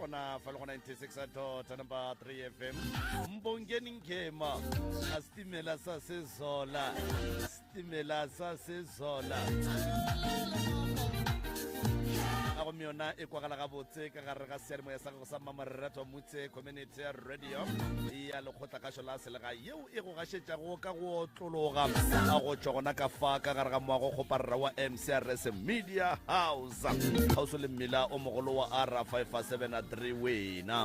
Gona fa le go 96 dot number 3 FM. Mbongeni Ngema a stimela sa sezola. Stimela sa sezola. A gomme yona e kwagala gabotse ka gare ga seyalemoya sa gago sa Mmamoreratwa Mutse Community Radio ya lekgotlakašo la selegae yeo e go gašetšago ka go otlologa a go tšwa gona ka fa ka gare ga moago kgoparara wa MCRS Media House kgauswi le mmila o mogolo wa R573 wena.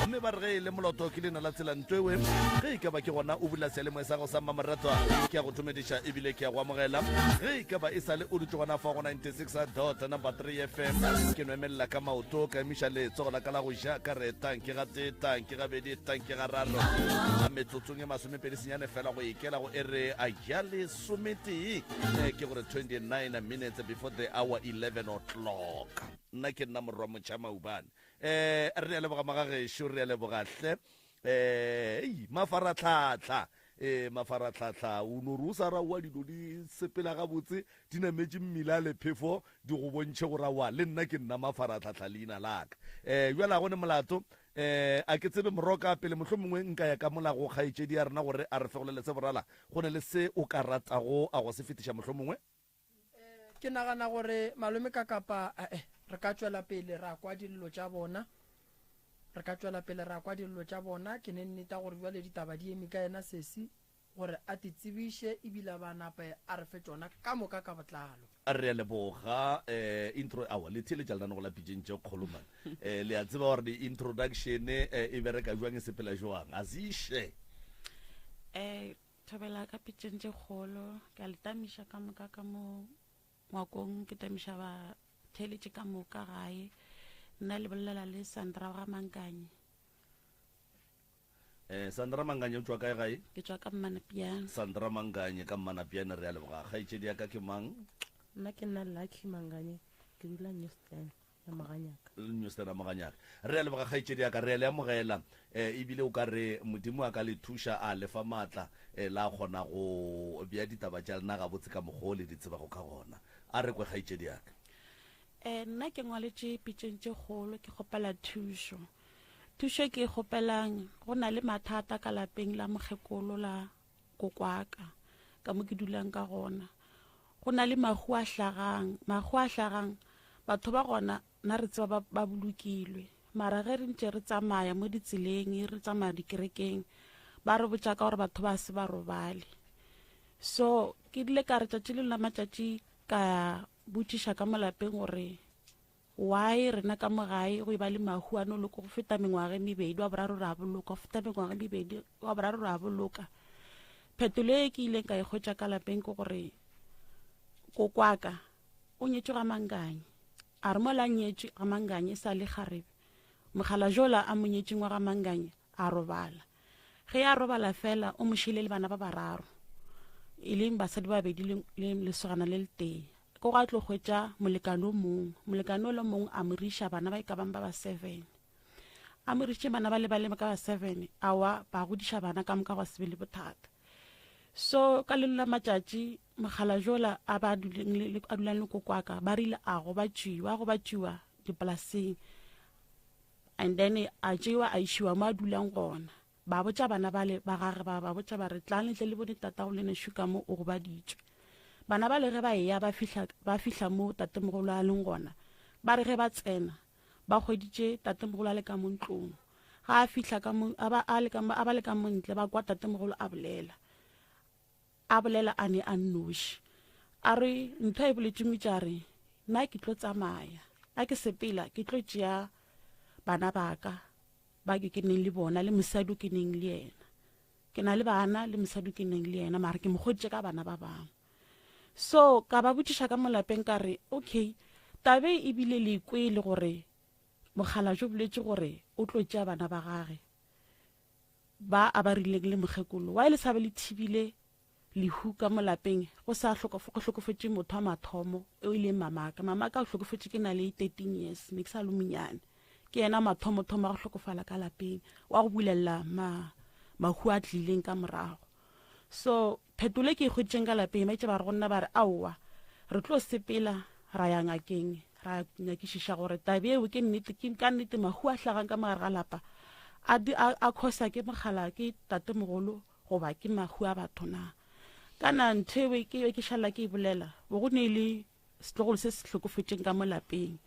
Gomme ba re ge e le moloto ke leina la tsela ntwewe ge e ka ba ke gona o bula seyalemoya sa gago sa mmamoratwa ke a go dumediša ebile ke a go amogela ge e ka ba e sa le o dutše gona fa go 96 dot number 3 FM ke no emelela ka maoto ka emiša letsogo la ka la go ja ka re tanke ga tee tanke gabedi tanke gararo a metsotsong e masomepedi senyane fela go ikela go ere a ya lesometee eh, ke gore 29 minutes before the hour 11 o'clock nna ke nna morwa motšha maubane um re a leboga magagešo re a leboga hle um mafaratlhatlha um mafaratlhatlha o no re o sa ra oa dilo di sepela gabotse di nametše mmila le phefo di go bontšhe gore aowa le nna ke nna mafaratlhatlha leina laka um bjale ga go ne molato um a ke tsebe moroka pele mohlomongwe nka ya ka mola go kgaetšedi ya rena gore a re fegolele se borala go ne le se o ka ratago a go se fetiša mohlomongwe. Ke nagana gore malome ka kapa eh, re ka tšwela pele ra kwa dillo tša bona re ka tšwela pele ra kwa dillo tša bona ke ne nneta gore bjale ditaba di eme ka yena sesi gore a ti tsebiše ebile a ba nape a re fe tšona ka moka ka botlalo. Re a leboga eh, intro awa le theeletša lenanego la pitšeng tše kgolo man eh, le a tseba gore di-introduction eh, e bereka jwang e sepela jwang a se iše Eh, thobela ka pitšeng tše kgolo ke a le tamiša ka moka ka mo ngwakong ke tamiša ba theeletše ka moka gae nna le bolela le Sandra wa ga Mankanye Eh, Sandra Manganye o tšwa kae gae? Ke tšwa ka Mmanapiane. Sandra Manganye ka Mmanapiane re a leboga. Kgaetšedi ya ka ke mang? Nna ke nna Lucky Manganye, ke dula Newstan ya Moganyaka. Newstan ya Moganyaka. Re a leboga kgaetšedi ya ka, re a le amogela. Eh, ebile o ka re Modimo a ka le thuša a le fa maatla eh, la kgona go bea ditaba tša lena gabotse ka mokgwa o le di tsebago ka gona. A re kwe kgaetšedi ya ka. Eh, nna ke ngwaletše pitšeng tše kgolo ke kgopela thušo. Thušo e ke e kgopelang, go na le mathata ka lapeng la mokgekolo la kokwaka ka mo ke dulang ka gona. Go na le mahu a hlagang, mahu a hlagang batho ba gona nna re tseba ba, ba bolokilwe. Mara ge re ntše re tsamaya mo ditseleng, re tsamaya dikerekeng, ba re botša ka gore batho ba se ba robale. So ke ile ka re tšatši le la matšatši ka botšiša ka mo lapeng gore Why rena ka mo gae go eba le mahu a no loko go feta mengwaga e mebedi, wa boraro ra boloka, go feta mengwaga e mebedi, wa boraro ra boloka. Phetolo e ke ileng ka e hwetša ka lapeng ke gore kokwaka o nyetšwe ga Manganye. A re mola a nyetšwe ga Manganye e sa le kgarebe, mogala jola a mo nyetšeng wa ga Manganye a robala. Ge a robala fela o mo šile le bana ba bararo, e leng basadi ba babedi le lesogana le letee. Ko gwa tlo hwetša molekane o mongwe. Molekane o le mongwe a mo riša bana ba e ka bang ba ba seven. A mo rišitše bana ba le ba le ka ba seven, awa ba godiša bana ka moka gwa se be le bothata. So ka lelo la matšatši mogala jola a ba a dulang le kokwaka ba rile a gobatšiwa, a gobatšiwa dipolaseng and then a tšewa a išiwa mo a dulang gona. Ba botša bana bale ba gage, ba ba botša ba re, Tlang le tle le bone tatago lena šo ka mo o gobaditšwe. Bana bale ge ba eya ba fihla, ba fihla mo tatemogolo a leng gona, ba re ge ba tsena, ba hweditše tatemogolo a le ka mo ntlong. Ga a fihla ka mo, a ba, a le ka mo, a ba le ka mo ntle, ba kwa tatemogolo a bolela. A bolela a ne a nnoši. A re, Ntho a e boletšeng o itše a re, Nna ke tlo tsamaya. A ke sepela, ke tlo tšea bana ba ka ba ke ke neng le bona le mosadi o ke neng le yena. Ke na le bana le mosadi o ke neng le yena, mara ke mo hweditše ka bana ba bangwe. So ka ba botšiša ka mo lapeng ka re, okay, tabe e bile le kwele gore mokgalabje o boletše gore o tlo tšea bana ba gage ba a ba rileng le mokgekolo, why le sa be le thibile lehu ka mo lapeng go sa go hlokofetše motho wa mathomo o e leng mamaka. Mamaka o hlokofetše ke na le 13 years, ne ke sa le monyane. Ke yena mathomothomo a go hlokofala ka lapeng, wa go bulelela ma mahu a tlileng ka morago. So phetolo e ke e hweditšeng ka lapeng, ba itše ba re go nna ba re aowa re tlo sepela ra ya ngakeng. Ra nyakišiša gore tabe eo ke nnete, ke ka nnete mahu a hlagang ka mogare ga lapa a, a, a khosa ke mogala ke tatemogolo goba ke mahu a batho na. Kana ntho eo ke ke šala ke e bolela, bo go ne le setlogolo se se hlokofetšeng ka mo lapeng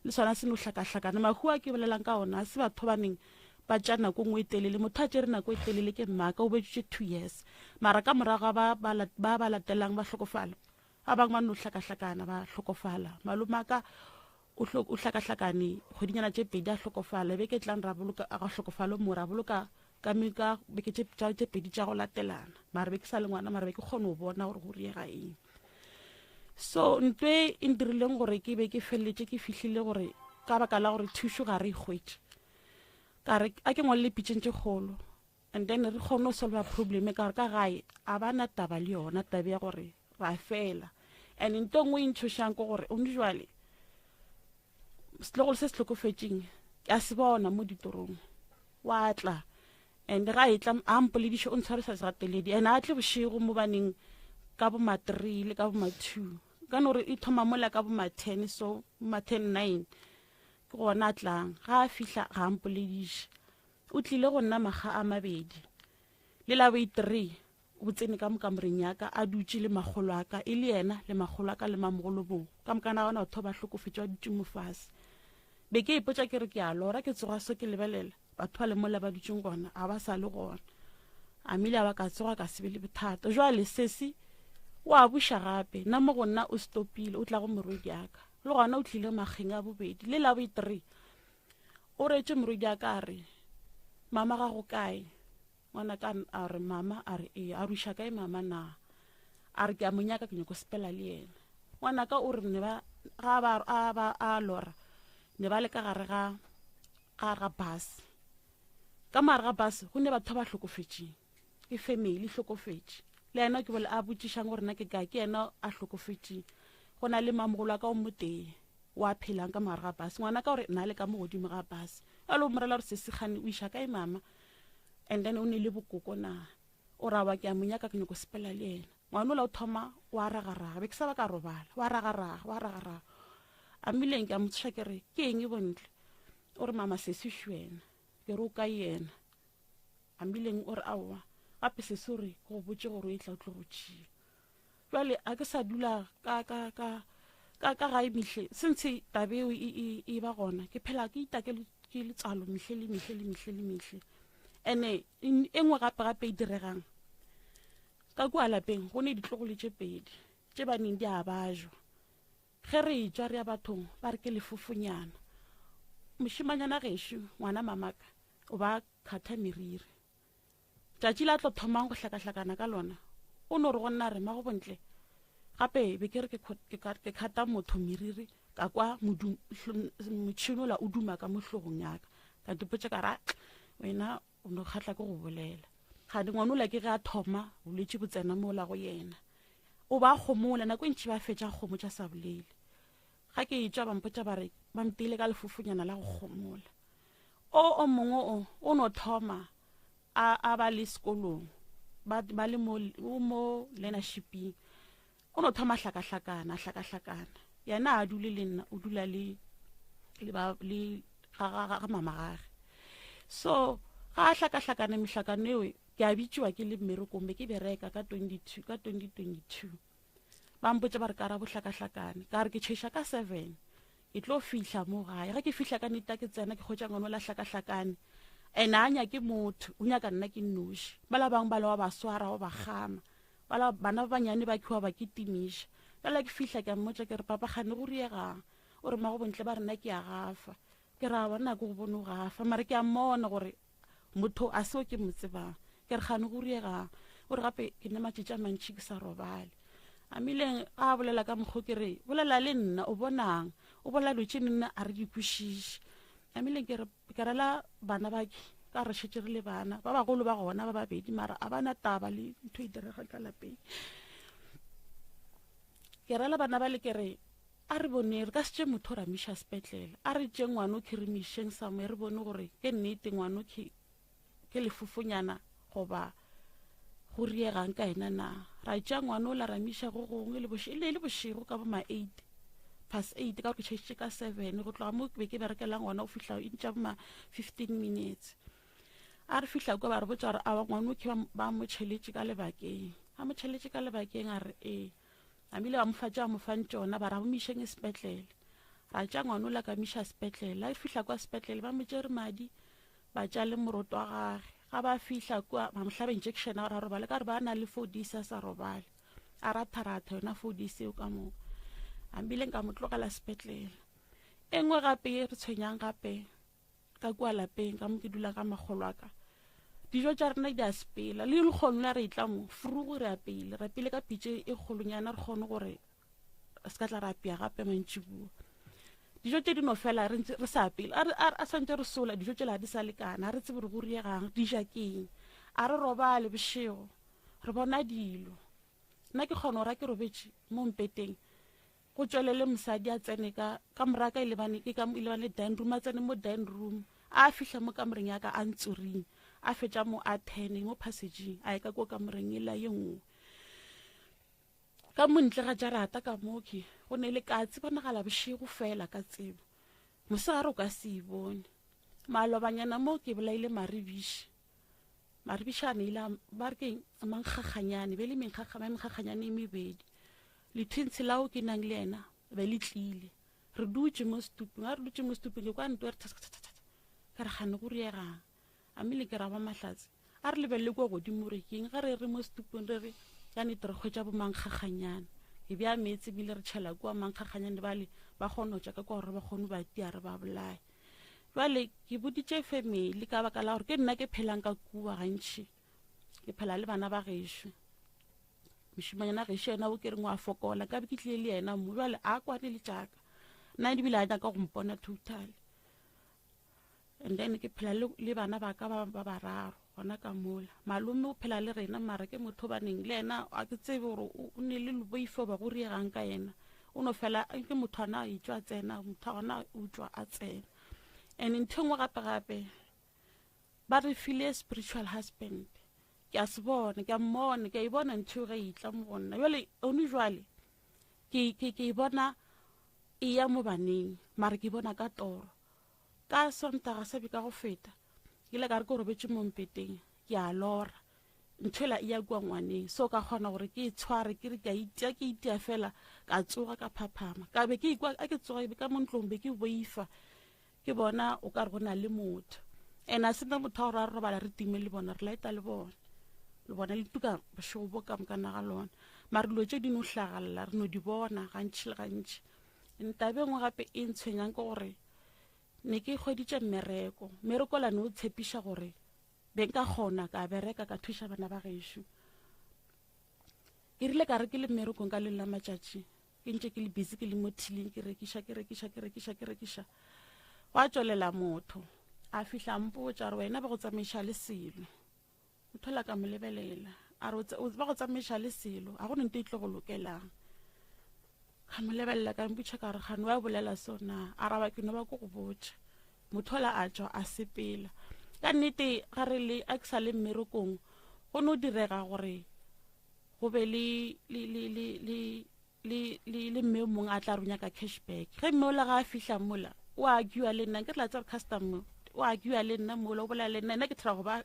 le sona se no hlakahlakana. Mahu a ke bolelang ka ona a se batho ba neng ba tša nako nngwe e telele. Motho a tšere nako e telele ke mmaka, o beditše 2 years, mara ka morago ba ba ba ba latelang ba hlokofala, ba bangwe ba no hlakahlakana ba hlokofala. Malomaka o o hlakahlakane kgwedinyana tše pedi a hlokofala, beke tlang ra boloka a ga hlokofalo mo ra boloka ka me ka beke tše tše pedi tša go latelana. Mara be ke sa le ngwana, mara be ke kgone go bona gore go riega eng. So ntwe e ntirileng gore ke be ke feleletše ke fihlile gore ka baka la gore thušo ga re e hwetše, ka re a ke ngwalele pitšeng tše kgolo and then re kgone go solva problem, ka gore ka gae a ba na taba le yona tabe ya gore ra fela. And nto nngwe e ntšhošang ke gore one jwale setlogolo se se hlokofetšeng ke a se bona mo ditorong, wa tla and ga e tla a mpolediše, o ntshwarisa segateledi, and a tle bošego mo baneng ka bo ma 3 le ka bo ma 2, ka no re e thoma mola ka bo ma 10, so ma 10 9 ke gona a tlang. Ga a fihla ga a mpolediše, o tlile go nna makga a mabedi le la bo 3 o tsene ka mokamoreng ya ka a dutše le makgolo a ka, e le yena le makgolo a ka le mamogolo bong ka mokana gona batho ba hlokofetše ba dutše mofase. Be ke ipotša ke re ke a lora, ke tsoga so ke lebelela batho ba le mola ba dutšeng gona a ba sa le gona. A mile a ba ka tsoga ka se be le bothata. Jwale sesi o a buša gape nna mo go nna o stopile, o tla go morwedi aka le gona o tlile makgeng a bobedi le la bo 3 o reetše morwedi aka a re mama ga go kae ngwana ka a re mama a re ee, a ruša kae mama na, a re ke a mo nyaka ke nyako sepela le yena. Ngwana ka o re ne ba ga ba a ba a lora ne ba le ka gare ga gare ga bus, ka mogare ga bus go ne batho ba hlokofetšeng, ke family e hlokofetše, le yena ke bole a botšišang gore na ke kae, ke yena a hlokofetšeng. Go na le mamogolo wa ka o motee wa phelang ka mogare ga bus, ngwana ka gore na le ka mo godimo ga bus, jalo o morela gore sesigane o iša kae mama, and then o ne le bokoko na, o ra wa ke a mo nyaka ke nyako sepela le yena. Ngwana ola o thoma wa ragaraga, be ke sa ba ka robala, wa ragaraga wa ragaraga, a mmileng ke a mo tsoša ke re ke eng e bontle, o re mama sesi wena, ke re o kae yena, a mmileng o re aowa gape sesi o re go botse gore o e tla o tlo go tšea. Jwale a ke sa dula ka ka ka ka ka gae mehle since tabe eo e, e, e ba gona, ke phela ke itake ke letswalo mehle le mehle le mehle le mehle. Ene e nngwe gape gape e diregang ka kua lapeng, go ne ditlogolo tše pedi tše ba neng di a bajwa, ge re etšwa re ya bathong ba re ke lefofonyana. Mošemanyana gešo ngwana mamaka o ba kgatha meriri, tšatši la tlo thomang go hlakahlakana ka lona o no re go nna re mago bontle gape be ke re ke kgata motho meriri ka kwa motšhini ola o duma ka mo hlogong yaka, ka dipotša ka ra wena o no kgatla ke go bolela. Gane ngwana ola ke ge a thoma bolwetši bo tsena mola go yena, o ba kgomola nako e ntšhi ba fetša kgomo tša sa bolele. Ga ke etšwa ba mpotša ba re ba mpeile ka lefofonyana la go kgomola. O o mongwe o o no thoma a a ba le sekolong ba ba le mo o mo learnershiping, o no thoma hlakahlakana hlakahlakana, yena a dule le nna, o dula le le ba le ga ga ga mama gage. So ga a hlakahlakana mehlakano eo ke a bitšiwa ke le mmerekong, be ke bereka ka 22 ka 2022, ba mpotša ba re ka ra bohlakahlakane, ka re ke tšheiša ka 7 ke tlo fihla mo gae. Ge ke fihla ka neta ke tsena ke kgotša ngwana la hlakahlakane, ene a nyake motho, o nyaka nna ke nnoši. Ba la bangwe ba le wa ba swara wa ba gama, ba la bana ba banyane ba khiwa ba kitimiša. Bjale ke fihla ke a mmotša ke re papa gane go riegang, o re mago bontle ba rena ke a gafa, ke ra bona ke go bone o gafa, mare ke a mmona gore motho a seo ke mo tsebang, ke re gane go riegang, o re gape ke ne matšatši a mantšhi ke sa robale. A mileng a bolela ka mokgo ke re bolela le nna o bonang, o bolela dilo tše nna a re di kwešiše. A mileng ke re ke rela bana ba ke ka re šetše re le bana ba bagolo ba gona ba babedi, mara a bana taba le ntho e direga ka lapeng. Ke rela bana ba le ke re a re bone re ka se tše motho ra miša sepetlele, a re tše ngwano ke re mišeng somewhere re bone gore ke nnete ngwano ke ke lefofonyana goba go riegang ka ena na. Ra tša ngwano la ra miša go gongwe le bošego, le bošego ka bo ma 8. past 8 ka gore ke tšhaisitše ka 7 go tloga mo ke be ke berekelang gona go fihla e ntša ma 15 minutes. A re fihla kua ba re botša gore awa ngwana o ke ba mo tšheletše ka lebakeng. A mo tšheletše ka lebakeng a re ee. Namile ba mo fa tša mo fang tšona ba ra mo išeng sepetlele. Ra tša ngwana ola ka miša sepetlele. A fihla kwa sepetlele ba mo tšere madi ba tša le moroto wa gage. Ga ba fihla kua ba mo hlaba injection gore a robale ka re ba na le 4 days a sa robale. A ratharatha yona 4 days eo ka moka. Ambile nka mo tlogela sepetlele. E nngwe gape ye re tshwenyang gape ka kua lapeng ka mo ke dulang ka makgolo a ka dijo tša rena di a sepela le lekgono la re e tla mo frugo re apeile re apeile ka pitše e kgolonyana re kgone gore re se ka tla re apea gape mantšibua dijo tše di no fela re ntse re sa apele a swantse re sola dijo tšela di sa lekana re tsebe re go riegang di ja keng a re robale bošego re bona dilo nna ke kgona gore a ke robetše mo mpeteng Go tšwelele mosadi a tsene ka kamora ka e lebane ke ka e lebane dining room, a tsene mo dining room, a fihla mo kamoreng ya ka a ntsoring, a fetša mo a thene mo passageng, a ye ka ko kamoreng e la ye nngwe. Ka mo ntle ga jarata ka mo ke go ne le katse bonagala bošego fela ka tsebo. Mosegare o ka se e bone. Malobanyana mo ke bolaile maribiši. Maribiši a ne ile ba re ke mankgakganyane, be le menkgakganyane e mebedi. Lethwintshe lao ke nang le yena be le tlile. Re dutše mo setupung, a re dutše mo setupung ke kwa nto re thathathatha. Ka re gane go riegang. A mme le ke ra ba mahlatse. A re lebelele kwa godimo re keng ge re re mo setupung re re ka nete re hwetša bomankgakganyane. Ke bea meetse ebile re tšhela kua mankgakganyane bale ba kgona go tšwa ka kwa gore ba kgone ba tia re ba bolaye. Jwale ke boditše family ka baka la gore ke nna ke phelang ka kua gantši. Ke phela le bana ba gešo. Mošemanyana gešo yena o ke reng wa fokola ka be ke tlile le yena mo jwale a kwane le tšaka nna ebile a nyaka go mpona totally. And then ke phela le bana ba ka ba bararo gona ka mola. Malome o phela le rena mara ke motho baneng le yena a ke tsebe gore o ne le boifo ba go riegang ka yena. O no fela ke motho ana a itšwa tsena, motho gona o tšwa a tsena. And ntho engwe gape gape ba re file spiritual husband. Ke a se bona, ke a mmona, ke a e bona ntho ge e tla mo go nna. Jwale one jwale ke ke ke e bona e ya mo baneng, mara ke bona ka toro. Ka Sontaga sa beka go feta, ke ile ka re ke robetše mo mpeteng, ke a lora. Ntho ela e ya kua ngwaneng, so ka kgona gore ke e tshware, ke re ke a itia, ke itia fela, ka tsoga ka phaphama. Ka be ke ikwa a ke tsoga ka mo ntlong be ke boifa. Ke bona o ka re go na le motho. And a sena motho wa gore a re robala re time le bona, re laeta le bona. Le bona le tuka bošego bo ka mokana ga lona. Mara dilo tše di no hlagalla, re no di bona gantši le gantši. Ntabe nngwe gape e ntshwenyang ke gore ne ke hweditše mmereko. Mmereko la ne o tshepiša gore be nka kgona ka bereka ka thuša bana ba gešo. Ke rile ka re ke le mmerekong ka leng la matšatši, ke ntše ke le busy ke le mo thiling ke rekiša ke rekiša ke rekiša ke rekiša. Gwa tšwelela motho a fihla mpotša gore wena ba go tsamaiša le selo. Motho la ka mo lebelela a re ba go tsamaiša le selo, a go ne nto e tlo go lokelang. Ka mo lebelela ka mpotša ka re gane wa bolela sona, a raba ke no ba ko go botša. Motho la a tšwa a sepela. Ka nnete ga re le a ke sa le mmerekong go no direga gore go be le le le le le le le le mme o mongwe a tla re nyaka cashback. Ge mme ola ga a fihla mola o argue le nna, ke re la tseba customer o argue le nna mola o bolela le nna, nna ke thera go ba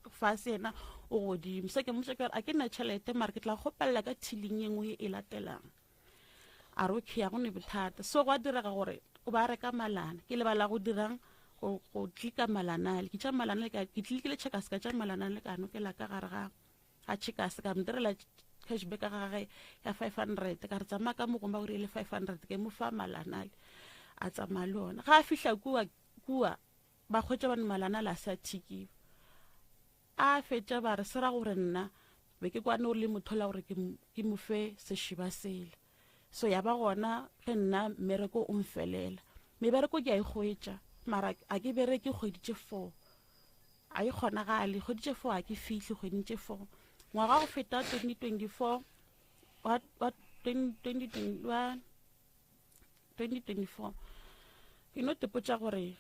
fase yena o godimo. Se ke mmotša ke re a ke nna tšhelete mara ke tla kgopelela ka thiling ye nngwe e latelang. A re okay, a go ne bothata. So gwa direga gore o ba reka malana, ke lebala go dirang go klika malana ale, ke tša malana le ke klikile checkers ka tša malana le ka nokela ka gare ga ga checkers ka mo direla cashback ga gage ya 500 ka re tsamaya ka mogomba gore e le 500 ke mo fa malana ale a tsamaya le ona. Ga a fihla kua kua ba hwetša bane malana le a sa thikiwa. A fetša ba re se ra gore nna be ke kwane o le motho la gore ke mo fe sešeba sela. So ya ba gona ge nna mmereko o mfelela. Mebereko ke a e hwetša mara a ke bereke kgwedi tše 4. A e kgonagale kgwedi tše 4 a ke fihle kgweding tše 4. Ngwaga go feta 2024 wa wa 2020 wa 2024 ke no tepotša gore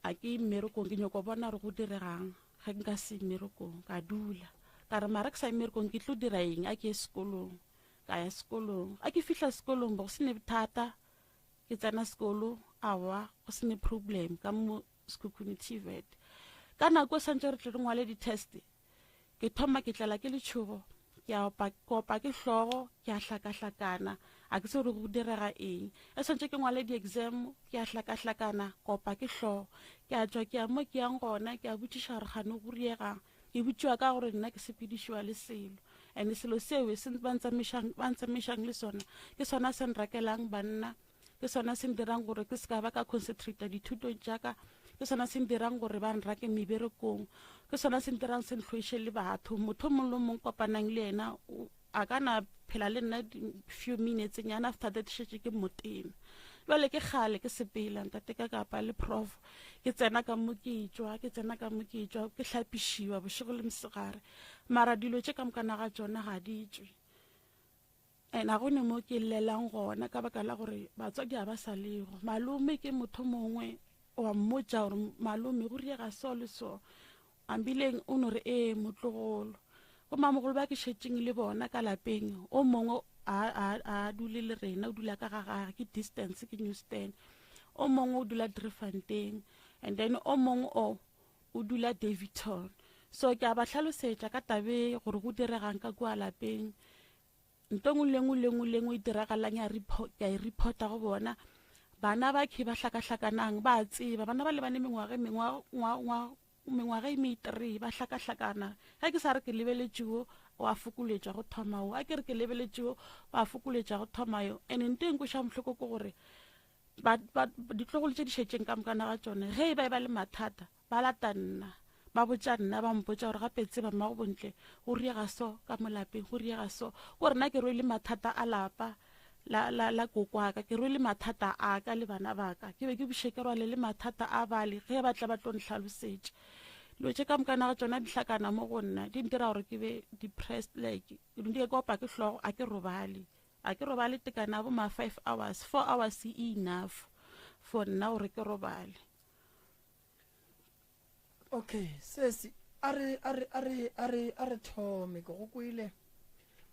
a ke mmerekong ke nyoko bona gore go diregang ge nka se mmerekong. Ka dula ka re mara ke sa mmerekong ke tlo dira eng, a ke ye sekolong. Ka ya sekolong, a ke fihla sekolong bo go se ne bothata. Ke tsena sekolo, aowa, go se ne problem ka mo Sekhukhune TVET. Ka nako e swantše re tle re ngwale di-test, ke thoma ke tlela ke letšhogo, ke a opa, ke opa ke hlogo, ke a hlakahlakana, a ke tsebe gore go direga eng. E swantše ke ngwale di-exam, ke a hlakahlakana, ke opa ke hlogo. Ke a tšwa ke ya mo ke yang gona, ke a botšiša gore kgane go riegang. Ke botšiwa ka gore nna ke sepedišiwa le selo. And selo seo se ba ntsamaišang, ba ntsamaišang le sona, ke sona se nrakelang banna, ke sona se ndirang gore ke se ka ba ka concentrata dithutong tša ka, ke sona se ndirang gore ba nrake meberekong, ke sona se ndirang se ntlhoiše le batho. Motho o mongwe le o mongwe kopanang le yena a ka na phela le nna few minutes nyana, after that šetše ke motena. Jwale ke kgale ke sepela ntate ka kapa le prof, ke tsena ka mo ke tšwa, ke tsena ka mo ke tšwa, ke hlapišiwa bošego le mosegare, mara dilo tše ka mokana ga tšona ga di tšwe. And a go ne mo ke llelang gona ka baka la gore batswadi ga ba sa lego. Malome ke motho mongwe wa mmotša gore malome go riega so le so, ambileng o no re ee motlogolo. Bo mamogolo ba ke šetšeng le bona ka lapeng, o mongwe a dule le rena, o dula ka ga gage, ke distance, ke New Stand. O mongwe o dula Driefontein, and then o mongwe o o dula Daveyton. So ke a ba hlalosetša ka tabe gore go diregang ka kua lapeng. Nto nngwe le nngwe le nngwe le nngwe e diragalang ya ke a e reporta go bona. Bana ba ke ba hlakahlakanang ba tseba, bana ba lebane mengwaga e mengwa, ngwa, ngwa, mengwaga e me-3 ba hlakahlakana. Ge ke sa re ke lebeletšeo, wa fokoletša go thoma wo. A ke re ke lebeletšeo, wa fokoletša go thoma yo. And nto e nkweša bohloko ke gore ditlogolo tše di šetšeng ka mokana ga tšone, ge e ba e ba le mathata, ba lata nna, ba botša nna, ba mpotša gore gape tseba mmago Bontle, go riega so ka mo lapeng, go riega so. Ko rena ke rwele mathata a lapa la, la, la kokwaka, ke rwele mathata a ka le bana ba ka, ke be ke buše ke rwale le mathata a bale ge ba tla ba tlo nhlalosetša. Dilo tše ka mokana ga tšona di hlakana mo go nna, di ntira gore ke be depressed, like ke ke opa ke hlogo, a ke robale. A ke robale tekana bo ma 5 hours, 4 hours e enough for nna gore ke robale. Okay, sesi, a re, a re, a re, a re, a re thome. Ke go kwele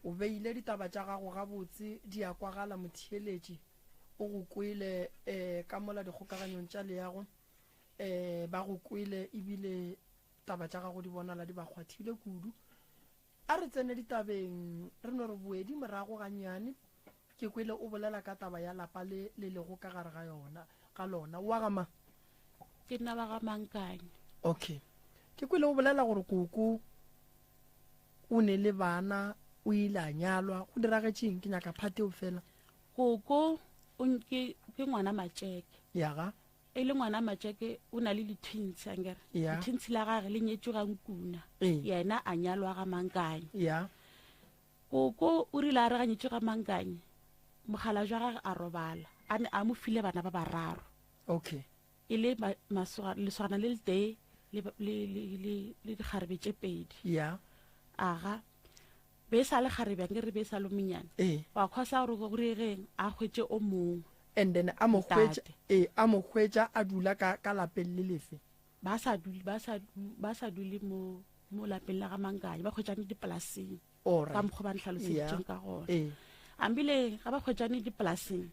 o beile ditaba tša gago gabotse, di a kwagala. Motheeletši o go kwele, ka mola dikgokaganyong tša leago, ba go kwele ebile taba tša gago di bonala di ba kgwathile kudu. A re tsene ditabeng, re no re boedi morago gannyane. Ke kwele o bolela ka taba ya lapa le le lego ka gare ga yona, ga lona. Wa ga mang? Ke nna wa ga Mankane. Okay. Ke kwele o bolela gore koko o ne le bana, o ile a nyalwa. Go diragetšeng? Ke nyaka part eo fela. Koko o ke, ke ngwana Matšeke. Ya ga. E le ngwana Matšeke, o na le di-twins, ankere? Ya. Di-twins la gage le nyetšwe ga Nkuna. Ee. Yena a nyalwa ga Mankanye. Ya. Koko o rile a re ga nyetšwe ga Mankanye, mogala jwa gage a robala, a ne a mo file bana ba bararo. Okay. E le lesogana le letee le, le, le, le, le dikgarebe tše pedi. Ya. Aga. Be e sa le kgarebe, ankere be e sa le monyane. Ee. Wa khosa gore go regeng a hwetše o mongwe. And then a mo hwetša, Ntate. ee, a mo hwetša a dula ka, ka lapeng le lefe? Ba sa dule, ba sa, ba sa dule mo, mo lapeng la ga Mankanye, ba hwetšane dipolaseng. All right. Ka mokgwa ba nhlaloseditšeng Yeah. ka gona. Ee. Ambile ga ba hwetšane dipolaseng,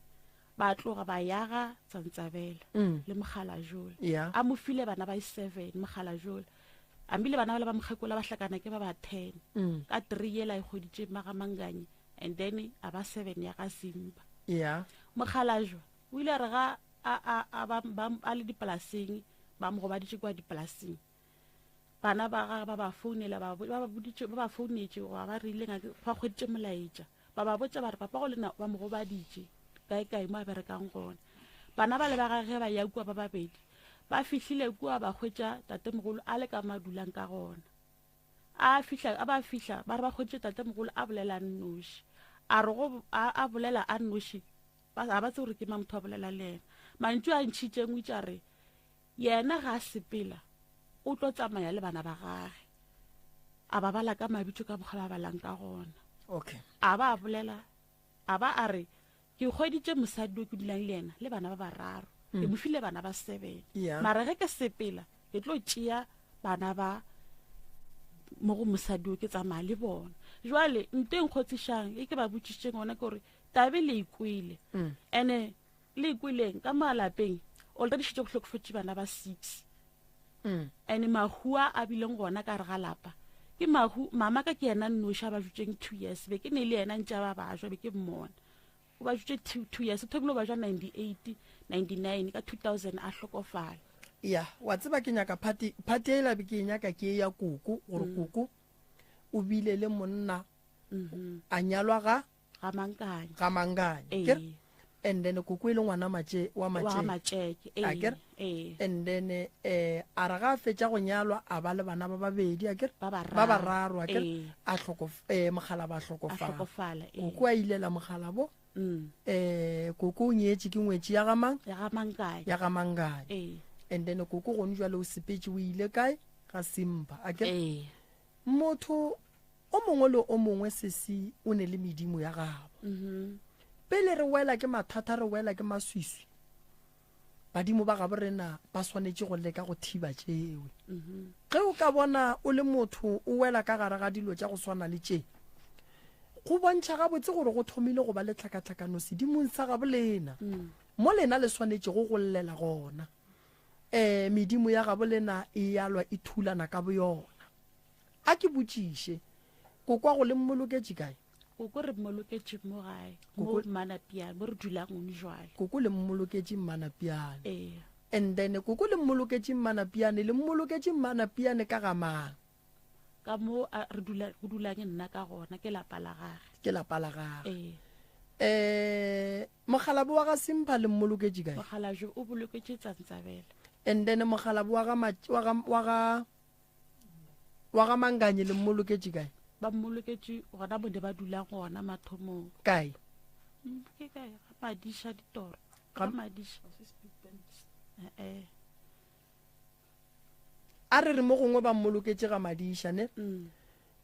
ba tloga ba yaga Tsantsabela le Mogalajola. Yeah. A mo file bana ba 7 Mogalajola. Ambile bana bale ba mokgekola ba hlakana ke ba ba 10. Ka 3 yela e hweditše maga Mankanye, and then a ba 7 ya ga Simba. Yeah. Mogalajo o ile a re ga a, a, a, ba, ba, a le dipolaseng, ba mo gobaditše kwa dipolaseng. Bana ba gagwe ba ba founela, ba bo-, ba ba boditše, ba ba founetše, goba ba rile ngake, ba hweditše molaetša. Ba ba botša ba re papa go lena ba mo gobaditše kae kae mo a berekang gona. Bana ba le ba gagwe ge ba ya kua ba babedi, ba fihlile kua ba hwetša tatemogolo a le ka mo a dulang ka gona. A fihla, a ba fihla, ba re ba hweditše tatemogolo a bolela a nnoši. A re go, a, a bolela a nnoši, ba, ga ba tsebe gore ke mang motho a bolela le yena. Mantšu a ntšhitšeng o itše a re, yena ga a sepela, o tlo tsamaya le bana ba gage. A ba bala ka mabitso ka mokgwa ba balang ka gona. Okay. A ba a bolela, a ba a re, ke hweditše mosadi o ke dulang le yena le bana ba bararo. Ke mo file bana ba 7. Yeah. Mara ge ke sepela, ke tlo tšea bana ba mo go mosadi o ke tsamaya le bona. Jwale nto e nkgotsišang e ke ba botšišitšeng yona ke gore tabe le e kwele. Ene Le kweleng ka malapeng already šetše go hlokofetše bana ba 6. And mahu a a bileng gona ka re ga lapa ke mahu mama ka ke yena nnoši a ba jutšeng 2 years be ke ne le yena ntše ba bajwa be ke mmona o ba jutše 2 years o thomile o bajwa 98 99 ka 2000 a hlokofala. Ya wa tseba ke nyaka party party e labe ke e nyaka ke ya koko gore koko o bile le monna a nyalwa ga Ga Mankanya. Ga Mankanya. Ee. Ke re? And then koko e le ngwana matše wa Wa matše. Matšeke. Ee. A ke re? Ee. And then eh a re ga a fetša go nyalwa a ba le bana ba babedi a ke re? Ba bararo. Ba bararo a ke re? Ee. A hloko eh mokgalabo a A hlokofala. hlokofala. Ee. Koko a ilela mokgalabo. Eh koko o nyetše ke ngwetši ya ga mang? Ya ga Mankanya. Ya ga Mankanya. Ee. And then koko gone jwale o sepetše o ile kae? Ga Simba. A ke re? Ee. Motho o mongwe le o mongwe sesi o ne le medimo ya gabo. Pele re wela ke mathata re wela ke maswiswi, badimo ba gabo rena ba swanetše go leka go thiba tšewe. Ge o ka bona o le motho o wela ka gare ga dilo tša go swana le tše, go bontšha gabotse gore go thomile go ba le tlhakatlhakano sedimong sa gabo lena, mo lena le swanetšego go llela gona. Um medimo ya gabo lena e yalwa e thulana ka boyona. A ke botšiše, kokwago le mmoloketše kae? Koko re mmoloketše mo gae, mo Mmanapiane, mo re dulang gone jwale. Koko le mmoloketše Mmanapiane. Ee. And then koko le mmoloketše Mmanapiane, le mmoloketše Mmanapiane ka ga mang? Ka mo a re dula, go dulang nna ka gona, ke lapa la gage. Ke lapa la gage. Ee. Eh, mokgalabo wa ga Simpha le mmoloketše kae? Mokgalabje o boloketše Tsantsabela. And then mokgalabo wa ga wa ga wa ga wa ga Manganye le mmoloketše kae? Ba mmoloketše gona mo ne ba dulang gona mathomong. Kae? Ke kae? Ga Madiša ditoro. Ga Madiša. Eh. A re re mo gongwe ba mmoloketše ga Madiša ne?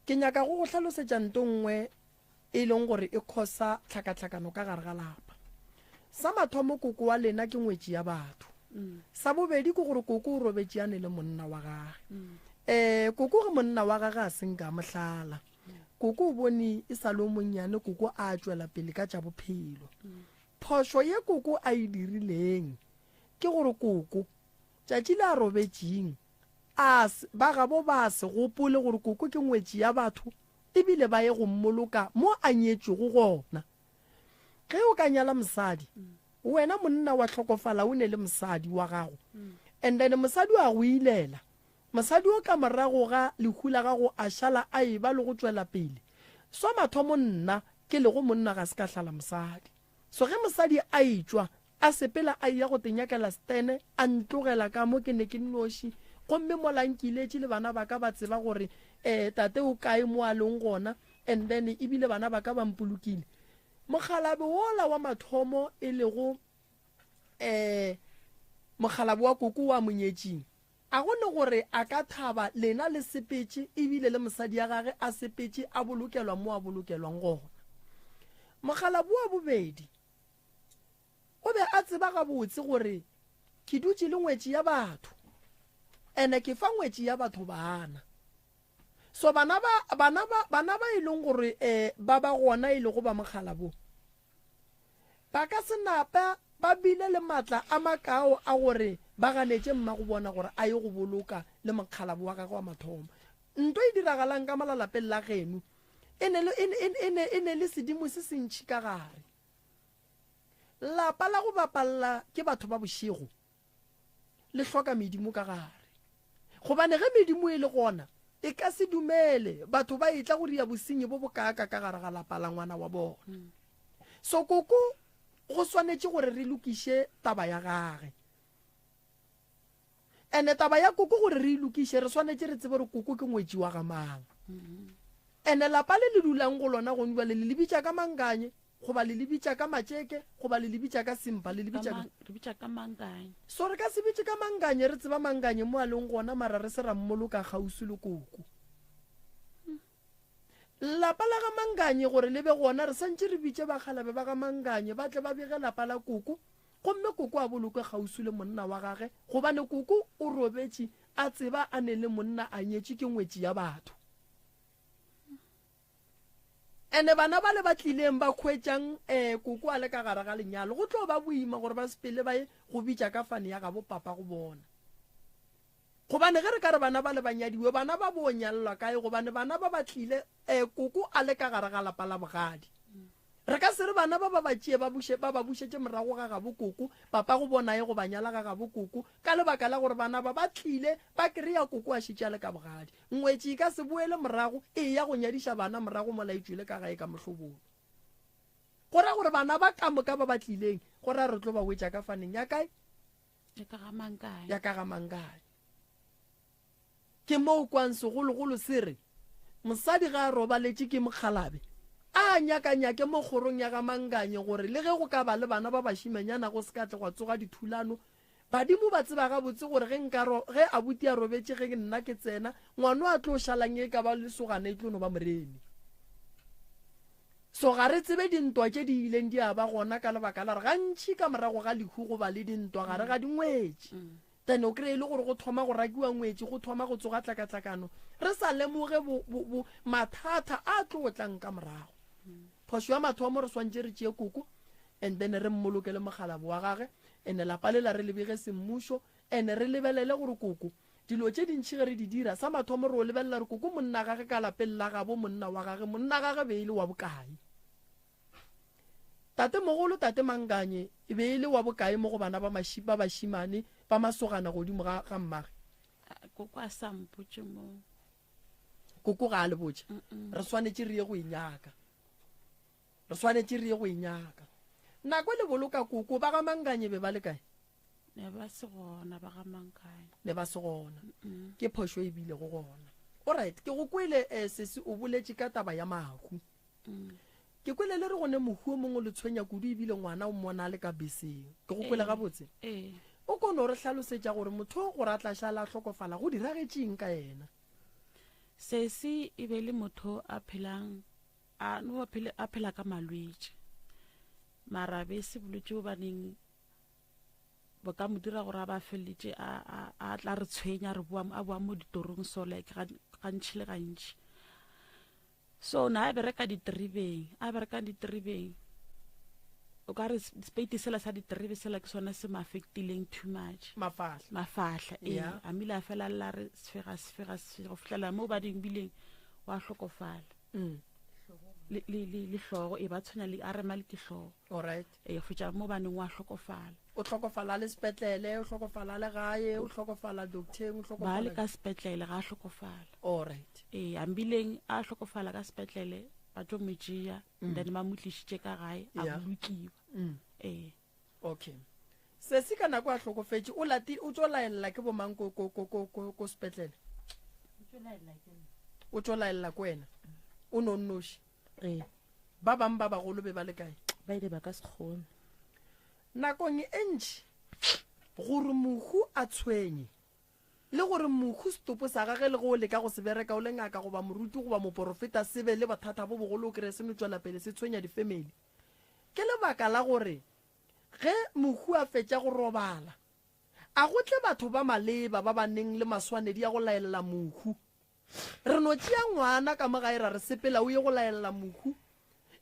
Ke nyaka go go hlalosetša nto nngwe e leng gore e khosa tlhakatlhakano ka gare ga lapa. Sa mathomo koko wa lena ke ngwetši ya batho. Sa bobedi ke gore koko o robetše a ne le monna wa gage. Um koko ge monna wa gage a se nka a mo hlala. Koko o bone e sa le o monnyane koko a tšwela pele ka tša bophelo. Phošo ye koko a e dirileng ke gore koko tšatši le a robetšeng a ba gabo ba se gopole gore koko ke ngwetši ya batho e bile ba ye go mmoloka mo a nyetšwego gona. Ge o ka nyala mosadi, wena monna wa hlokofala o ne le mosadi wa gago, and then mosadi wa go ilela, mosadi o ka morago ga lehu la gago a šala a eba le go tšwela pele. Swa mathomo nna ke lego monna ga se ka hlala mosadi. So ge mosadi a etšwa A sepela a eya go tenyakela Stene, a ntlogela ka mo ke ne ke nnoši. Gomme mola nkiletše le bana ba ka ba tseba gore eh tate o kae mo a leng gona, and then ebile bana ba ka ba mpolokile. Mokgalabje wola wa mathomo e lego eh mokgalabje wa koko wa monyetšing, a go ne gore a ka thaba lena le sepetše ebile le mosadi ya gage a sepetše a bolokelwa mo a bolokelwang gona. Mokgalabje wa bobedi O be a tseba gabotse gore ke dutše le ngwetši ya batho, ene ke fa ngwetši ya batho bana. So bana ba, bana ba, bana ba e leng gore eh, ba ba gona e lego ba mogala bo, ba ka se napa ba bile le matla a makao a gore ba ganetše mmago bona gore a ye go boloka le mokgalabo wa gagwe wa mathomo. Nto e diragalang ka mola lapeng la geno e ne le, e, e, e ne, e ne le sedimo se sentši ka gare. Lapa la go bapalla ke batho ba bošego le hloka medimo ka gare. Gobane ge medimo e le gona, e ka se dumele batho ba etla go ria bosenyi bo bokaaka ka gare ga lapa la ngwana wa bona. So koko go swanetše gore re lokiše taba ya gage. Ene taba ya koko gore re e lokiše, re swanetše re tsebe gore koko ke ngwetši wa ga mang. Ene lapa le le dulang go lona gong jwale le le bitša ka Mankanye, goba le le bitša ka Matšeke, goba le le bitša ka Simpa, le le bitša ka. Re bitša ka Mankanye. So re ka se bitše ka Mankanye, re tseba Mankanye mo a leng gona, mara re se ra mmoloka kgauswi le koko. Lapa la ga Mankanye gore le be gona, re santše re bitše bakgalabe ba ga Mankanye ba tle ba bege lapa la koko. Gomme koko a bolokwe kgauswi le monna wa gage, gobane koko o robetše a tseba a ne le monna a nyetšwe ke ngwetši ya batho. Ene bana bale ba tlileng ba hwetšang um koko a le ka gare ga lenyalo, go tlo ba boima gore ba sepele ba ye go bitša ka fane ya gabo papa go bona. Gobane ge re ka re bana bale ba nyadiwe, bana ba bo nyalelwa kae? Gobane bana ba ba tlile um koko a le ka gare ga lapa la bogadi. Re ka se re bana ba ba ba tšee ba buše, ba ba bušetše morago ga gabo koko, papa go bona ye go ba nyala ga gabo koko, ka lebaka la gore bana ba ba tlile ba kry-a koko a šetše a le ka bogadi. Ngwetši e ka se boele morago e eya go nyadiša bana morago mola e tšwele ka gae ka mohlobolo. Go ra gore bana ba ka moka ba ba tlileng, go ra re tlo ba wetša ka faneng ya kae? Ya ka ga Mankae. Ya ka ga Mankae. Ke moo kwang segologolo se re, mosadi ga a robaletše ke mokgalabe, a nyakanyake mo kgorong ya ga Manganye gore le ge go ka ba le bana ba bašimanyana go se ka tle gwa tsoga dithulano. Badimo ba tseba gabotse gore ge nka ro, ge abuti a robetše ge nna ke tsena, ngwano a tlo šalang e ka ba lesogana e tlo no ba moremi. So ga re tsebe dintwa tše di ileng di a ba gona ka lebaka la gore gantši ka morago ga lehu go ba le dintwa gare ga dingwetši. Then o kry-e le gore go thoma go rakiwa ngwetši, go thoma go tsoga tlakatlakano, re sa lemoge bo, bo, bo mathata a tlo tlang ka morago. Phošo ya mathomo re swantše re tšee koko and then re mmolokele mokgalabo wa gage and lapa lela re le bege semmušo and re lebelele gore koko dilo tše dintši ge re di dira sa mathomo re o lebelela gore koko monna gage ka lapeng la gabo monna wa gage monna gage be e le wa bokae. Tatemogolo Tate Manganye e be e le wa bokae mo go bana ba maši, ba bašimane ba masogana godimo ga, ga mmage? Koko a sa mpotše mo. Koko ga a le botše. Re swanetše re ye go e nyaka. Re swanetše re ye go e nyaka. Nako le boloka koko, ba ga Manganye be ba le kae? Ne ba se gona ba ga Manganye. Ne ba se gona. Ke phošo e bilego gona. Alright, ke go kwele eh, sesi o boletše ka taba ya mahu. Ke kwele le re go ne mohu o mongwe o le tshwenya kudu ebile ngwana o mmona a le ka beseng. Ke go kwele gabotse? Ee. O ko no re hlalosetša gore motho o gore a tla šala a hlokofala go diragetše eng ka yena? Sesi e be le motho a phelang a no phele a phela ka malwetši. Mara be se bolwetši bo baneng bo ka mo dira gore a ba feleletše a a a tla re tshwenya re boa a boa mo ditorong so like gantši le gantši. So na a bereka diteribeng, a bereka diteribeng. O ka re speiti sela sa diterebe sela ke sona se mo affectileng too much. Mafahla. Mafahla, ee. Yeah. A mile a fela lla re sefega sefega sefega go fihlela mo ba ding bileng wa hlokofala. Mm. Le le le le hlogo e ba tshwenya le a rema le ke hlogo. All right. Ee, go fetša mo baneng wa hlokofala. O hlokofala a le sepetlele, o hlokofala a le gae, o hlokofala docteng, o hlokofala. Ba le ka sepetlele ga a hlokofala. All right. Ee, ambileng a hlokofala ka sepetlele ba tlo mo tšea mm. then ba mo tlišitše ka gae a yeah. bolokiwa. Mm. Ee. Okay. Sesi ka nako a hlokofetše o lati o tlo laella ke bomang ko ko ko ko ko sepetlele? O tlo laella ko wena. O no nnoši. Ee. Ba bang ba bagolo be ba le kae? Ba ile ba ka se kgone. Nakong e ntši, gore mohu a tshwenye, le gore mohu setopo sa gage le ge o leka go se bereka o le ngaka goba moruti goba moporofeta se be le bothata bo bogolo o kreye se no tšwela pele se tshwenya difemeli, ke lebaka la gore ge mohu a fetša go robala, a go tle batho ba maleba ba ba neng le maswanedi a go laelela mohu. Re no tšea ngwana ka mo gae ra re sepela o ye go laelela mohu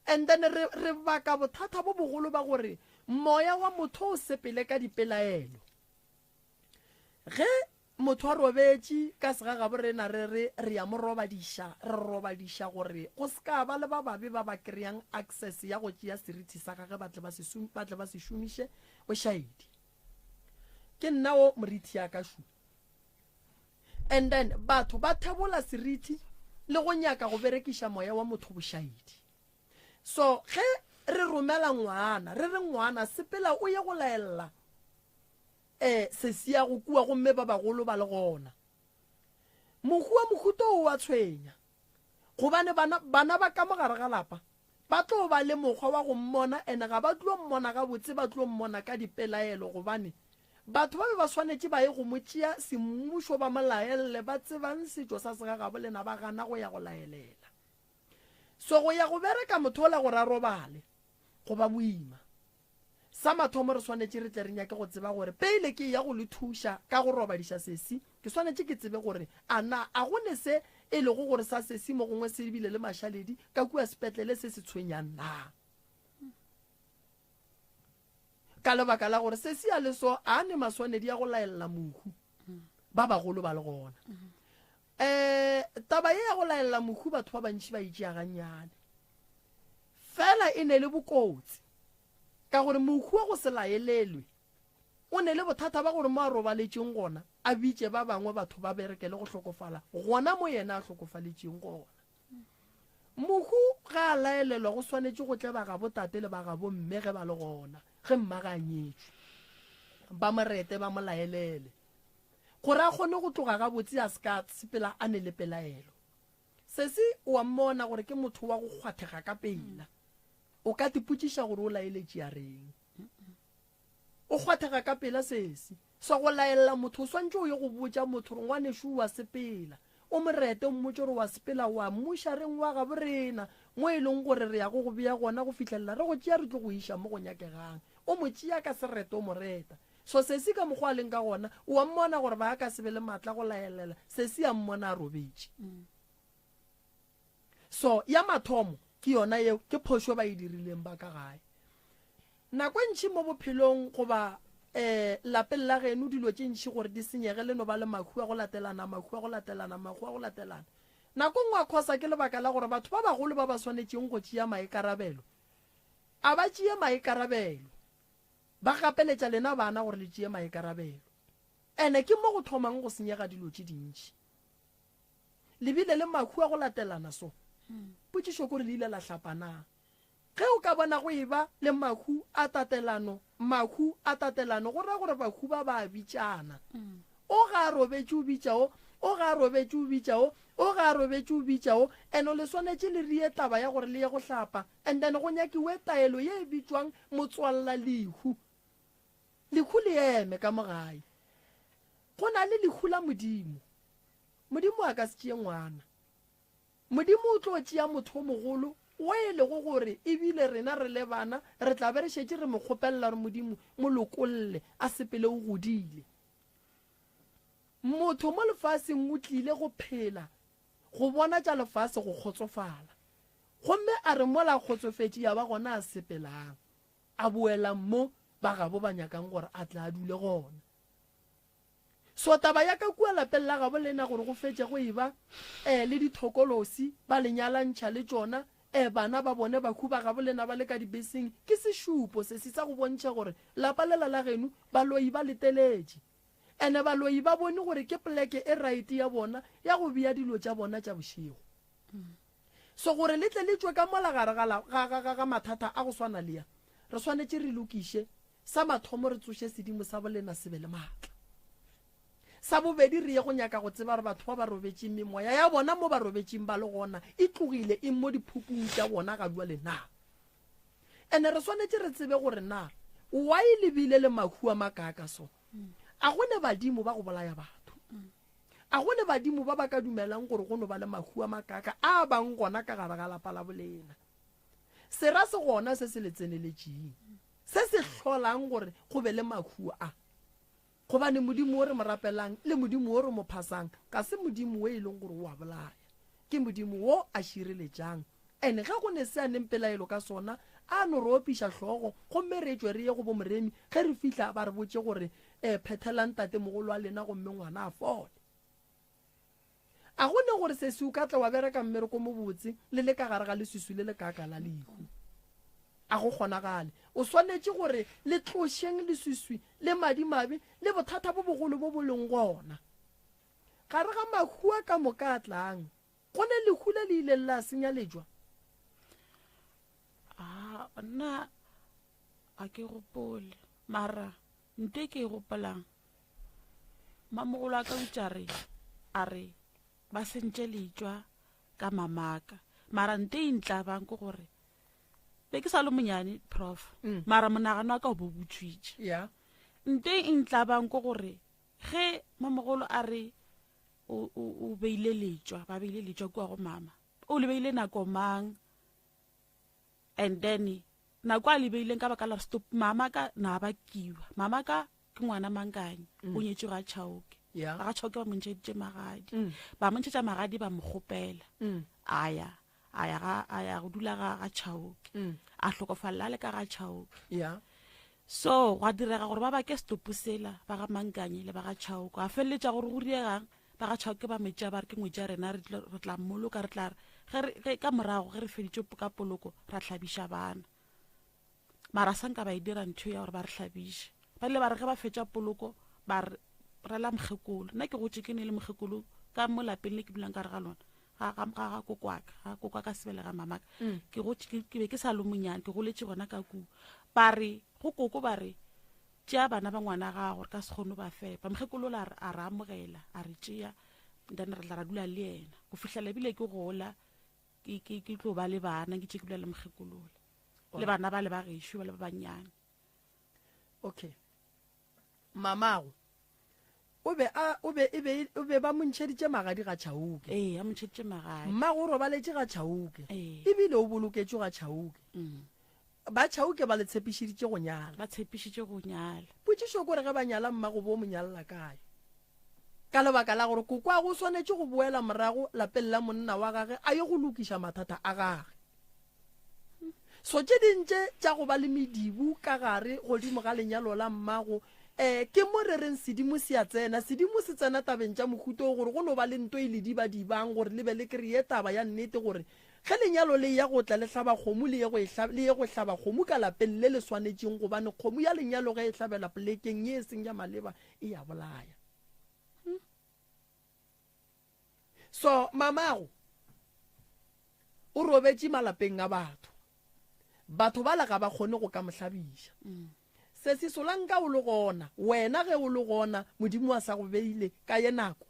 and then re, re baka bothata bo bogolo ba gore moya wa motho o sepele ka dipelaelo. Ge motho a robetše ka segagabo rena re re re ya mo robadiša, re robadiša gore go se ka ba le ba babe ba ba kry-ang access ya go tšea seriti sa gage ba tle ba se, ba tle ba se šomiše bošaedi. Ke nna o morithi ya ka šu. And then batho ba thebola seriti le go nyaka go berekiša moya wa motho bošaedi. So ge re romela ngwana, re re ngwana sepela o ye go laella eh sesi ya go kua gomme ba bagolo ba le gona. Mohu wa mohuta o wa tshwenya gobane bana bana ba ka mogare ga lapa Ba tlo ba le mokgwa wa go mmona and ga ba tlo mmona gabotse, ba tlo mmona ka dipelaelo gobane batho ba be ba swanetše ba ye go mo tšea semmušo ba mo laelele, ba tsebang setšo sa segagabo lena ba gana go ya go laelela. So go ya go bereka motho ola gore a robale go ba boima. Sa mathomo re swanetše re tle re nyake go tseba gore pele ke eya go le thuša ka go robadiša sesi, ke swanetše ke tsebe gore a na a go ne se e lego gore sa sesi mo gongwe se bile le mašaledi ka kua sepetlele se se tshwenyang na? Ka lebaka la gore sesi a le so a ne maswanedi a go laelela mohu ba bagolo ba le gona. Um taba ye ya go laelela mohu batho ba bantši ba e tšea gannyane. Fela e ne le bokotsi ka gore mohu wa go se laelelwe o ne le bothata ba gore mo a robaletšeng gona a bitše ba bangwe batho ba berekele go hlokofala gona mo yena a hlokofaletšeng gona. Mohu ge a laelelwa go swanetše go tle ba gabo tate le ba gabo mme ge ba le gona, ge mmage a nyetšwe. Ba mo rete ba mo laelele gore a kgone go tloga gabotse a se ka sepela a ne le pelaelo. Sesi o a mmona gore ke motho wa go kgwathega ka pela. O ka tipotšiša gore o laeletše a reng. O kgwathega ka pela sesi. Sa go laelela motho o swantše o ye go botša motho gore ngwanešu o a sepela. O mo rete o mmotše gore o a sepela o a mmušareng wa gabo rena mo e leng gore re ya go go bea gona go fihlelela re go tšea re tlo go iša mo go nyakegang. O mo tšea ka sereto o mo reta. So sesi ka mokgwa a leng ka gona o a mmona gore ba ka se be le maatla go laelela sesi a mmona a robetše. So ya mathomo ke yona yeo ke phošo ba e dirileng ba ka gae. Nako e ntši mo bophelong goba um lapeng la geno dilo tše ntši gore di senyege le no ba le mahu a go latelana, mahu a go latelana, mahu a go latelana. Nako nngwe a khosa ke lebaka la gore batho ba bagolo ba ba swanetšeng go tšea maikarabelo a ba tšee maikarabelo. Ba gapeletša lena bana gore le tšee maikarabelo. Ene ke mo go thomang go senyega dilo tše dintši. Le bile le mahu a go latelana so. Potšišo ke gore le ile la hlapa na? Ge o ka bona go eba le mahu a tatelano, mahu a tatelano, go ra gore bahu ba ba a bitšana. O ga a robetše o bitša o, o ga a robetše o bitša o, o ga a robetše o bitša o, and le swanetše le rie taba ya gore le ye go hlapa, and then go nyakiwe taelo ye e bitšwang motswalla lehu. Lehu le eme ka mo gae. Go na le lehu la Modimo. Modimo a ka se tšee ngwana. Modimo o tlo tšea motho o mogolo wo e lego gore e bile rena re le bana re tla be re šetše re mo kgopelela gore Modimo mo lokolle a sepele o godile. Motho mo lefaseng o tlile go phela go bona tša lefase go kgotsofala. Gomme a re mola a kgotsofetše ya ba gona a sepelang a boelang mo ba gabo ba nyakang gore a tle a dule gona. So taba ya ka kua lapeng la gabo lena gore go fetše go eba eh le dithokolosi ba le nyalantšha le tšona eh bana ba bone bahu ba gabo lena ba le ka dibeseng ke sešupo sesi sa go bontšha gore lapa lela la geno baloi ba le teletše ene baloi ba bone gore ke poleke e right ya bona ya go bea dilo tša bona tša bošego. So gore le tle le tšwe ka mola gare ga, ga, ga, ga, ga mathata a go swana le ya re swanetše re lokiše Sa mathomo re tsoše sedimo sa bolena se be le maatla. Sa bobedi re ye go nyaka go tseba gore batho ba ba robetšeng memoya ya bona mo ba robetšeng ba le gona e tlogile e mo diphupung tša bona ga bjale na. Ene re swanetše re tsebe gore na why le bile le mahu a makaaka so. A go ne badimo ba go bolaya batho. A go ne badimo ba ba ka dumelang gore go no ba le mahu a makaaka a bang gona ka gare ga lapa la bolena. Sera se gona se se le tseneletšeng, se se hlolang gore go be le mahu a. Gobane Modimo wo re mo rapelang le Modimo wo re mo phasang ga se Modimo wo e leng gore o a bolaya. Ke Modimo wo a šireletšang. And ge go ne se a neng pelaelo ka sona, a no re opiša hlogo gomme re tšwe re ye go bo Moremi, ge re fihla ba re botše gore, Eh, phethelang tatemogolo wa lena gomme ngwana a fole. A go ne gore sesi o ka tla wa bereka mmereko mobotse le le ka gare ga leswiswi le le kaaka la lehu? A go kgonagale. O swanetše gore le tlošeng leswiswi le madimabe le bothata bo bogolo bo bo leng gona. Gare ga mahu a ka moka a tlang, go ne lehu le le ileng la senya letšwa. A nna ga ke gopole, mara nto e ke e gopolang Mamogolo a ka utša re a re ba sentše letšwa ka mamaka mara nte e ntlabang ke gore be ke sa le monyane prof mm. mara monagano wa ka o bo butšwitše yeah. nte e ntlabang ke gore ge mamogolo a re o, o, o beile letšwa ba beile letšwa kua go mama o le beile nako mang and then nako a le beileng ka baka la stop mama ka na ba kiwa mama ka ke ngwana mangkanye mm. o nyetše ga chauke mm. Yeah. Ba ga Chauke ba mo ntšheditše magadi. Mm. Ba mo ntšhetša magadi ba mo kgopela. Mm. A ya a ya ga a ya go dula ga ga Chauke. Mm. A hlokofalla a le ka ga Chauke. Yeah. So gwa direga gore ba bake setopo sela ba ga Mankanye le ba ga Chauke. A feleletša gore go riegang ba ga Chauke ba metša ba re ke ngwetši ya rena re tlo re tla mmoloka re tla re ge re ge ka morago ge re feditše ka poloko ra hlabiša bana. Mara sa nka ba e dira ntho ya gore ba re hlabiše. Ba ile ba re ge ba fetša poloko ba re rela mokgekolo. Nna ke gotše ke ne le mokgekolo ka mo lapeng le ke dulang ka re ga lona ga ga ga ga kokwaka ga kokwaka sebelega mamaka. Ke gotše ke ke be ke sa le monyane ke goletše gona ka kua. Ba re go koko ba re tšea bana ba ngwana gago re ka se kgone ba fepa. Mokgekolo la a re amogela a re tšea then re tla ra dula le yena go fihlela ebile ke gola ke ke ke tlo ba le bana ke tše ke dula le mokgekolola le bana ba le ba gešo ba le ba bannyane. Okay. Mamago o be a o be e be o be ba mo ntšheditše magadi ga Chauke. Ee, a mo ntšheditše magadi. Mmago o robaletše ga Chauke. Ee. Ebile o boloketšwe ga Chauke. Mm. Ba Chauke ba le tshepišiditše go nyala. Ba tshepišitše go nyala. Potšišo ke gore ge ba nyala mmago bo mo nyalla kae? Ka lebaka la gore kokoago o swanetše go boela morago lapeng la monna wa gage a ye go lokiša mathata a gage. So tše ding tše tša go ba le medibu ka gare godimo ga lenyalo la mmago, eh, ke mo re reng sedimo se a tsena. Sedimo se tsena tabeng tša mohuta wo gore go no ba le nto e le dibadibang gore le be le kreye taba ya nnete gore ge lenyalo le eya go tla le hlaba kgomo le ye go e hla, le ye go hlaba kgomo ka lapeng le le swanetšeng gobane kgomo ya lenyalo ge e hlabelwa polekeng ye e seng ya maleba e a bolaya. So mamago o robetše malapeng a batho. Batho bala ga ba kgone go ka mo hlabiša. Sesi Solanka o le gona, wena ge o le gona, Modimo a sa go beile ka ye nako.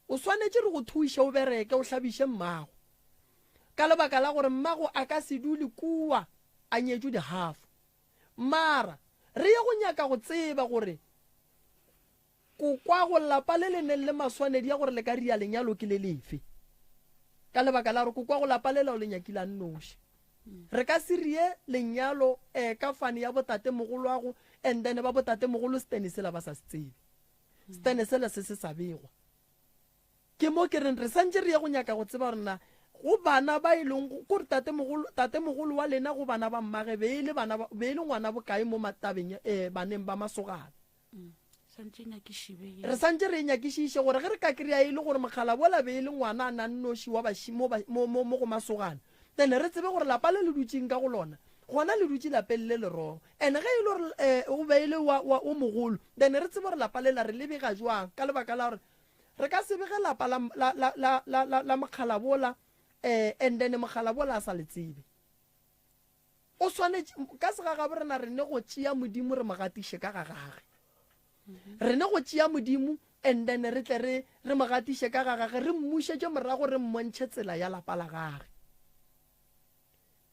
O swanetše re go thuše o bereke o hlabiše mmago. Ka lebaka la gore mmago a ka se dule kua a nyetšwe dihafo. Mara re ye go nyaka go tseba gore Kokwago lapa le le neng le maswanedi a gore le ka ria lenyalo ke le lefe? Ka lebaka la gore kokwago lapa lela o le nyakile a nnoši. Re ka se rie lenyalo eh ka fane ya botatemogoloago and then ba botatemogolo setene sela ba sa se tsebe. Setene sela se se sa begwa. Ke mo ke reng re santše re ye go nyaka go tseba gore na go bana ba e leng ko re tatemogolo tatemogolo wa lena go bana ba mmage be e le bana ba be e le ngwana bokae mo matabeng eh baneng ba masogana. Re santše re e nyakišiše gore ge re ka kry-a e le gore mokgalabola be e le ngwana a na nnoši wa baši mo, mo, mo, mo go masogana, then re tsebe gore lapa le le dutšeng ka go lona, gona le dutše lapeng le leroo. And ge e le gore um o be e le wa, wa, o mogolo, then re tsebe gore lapa lela re le bega jwang, ka lebaka la gore re ka se bege lapa la, la, la, la, la, la, la mokgalabola um and then mokgalabola a sa le tsebe. O swanetše, ka segagabo rena re ne go tšea Modimo re mo gatiše ka ga gage. Re ne go tšea Modimo and then re tle re, re mo gatiše ka ga gage, re mmušetše morago re mmontšhe tsela ya lapa la gage.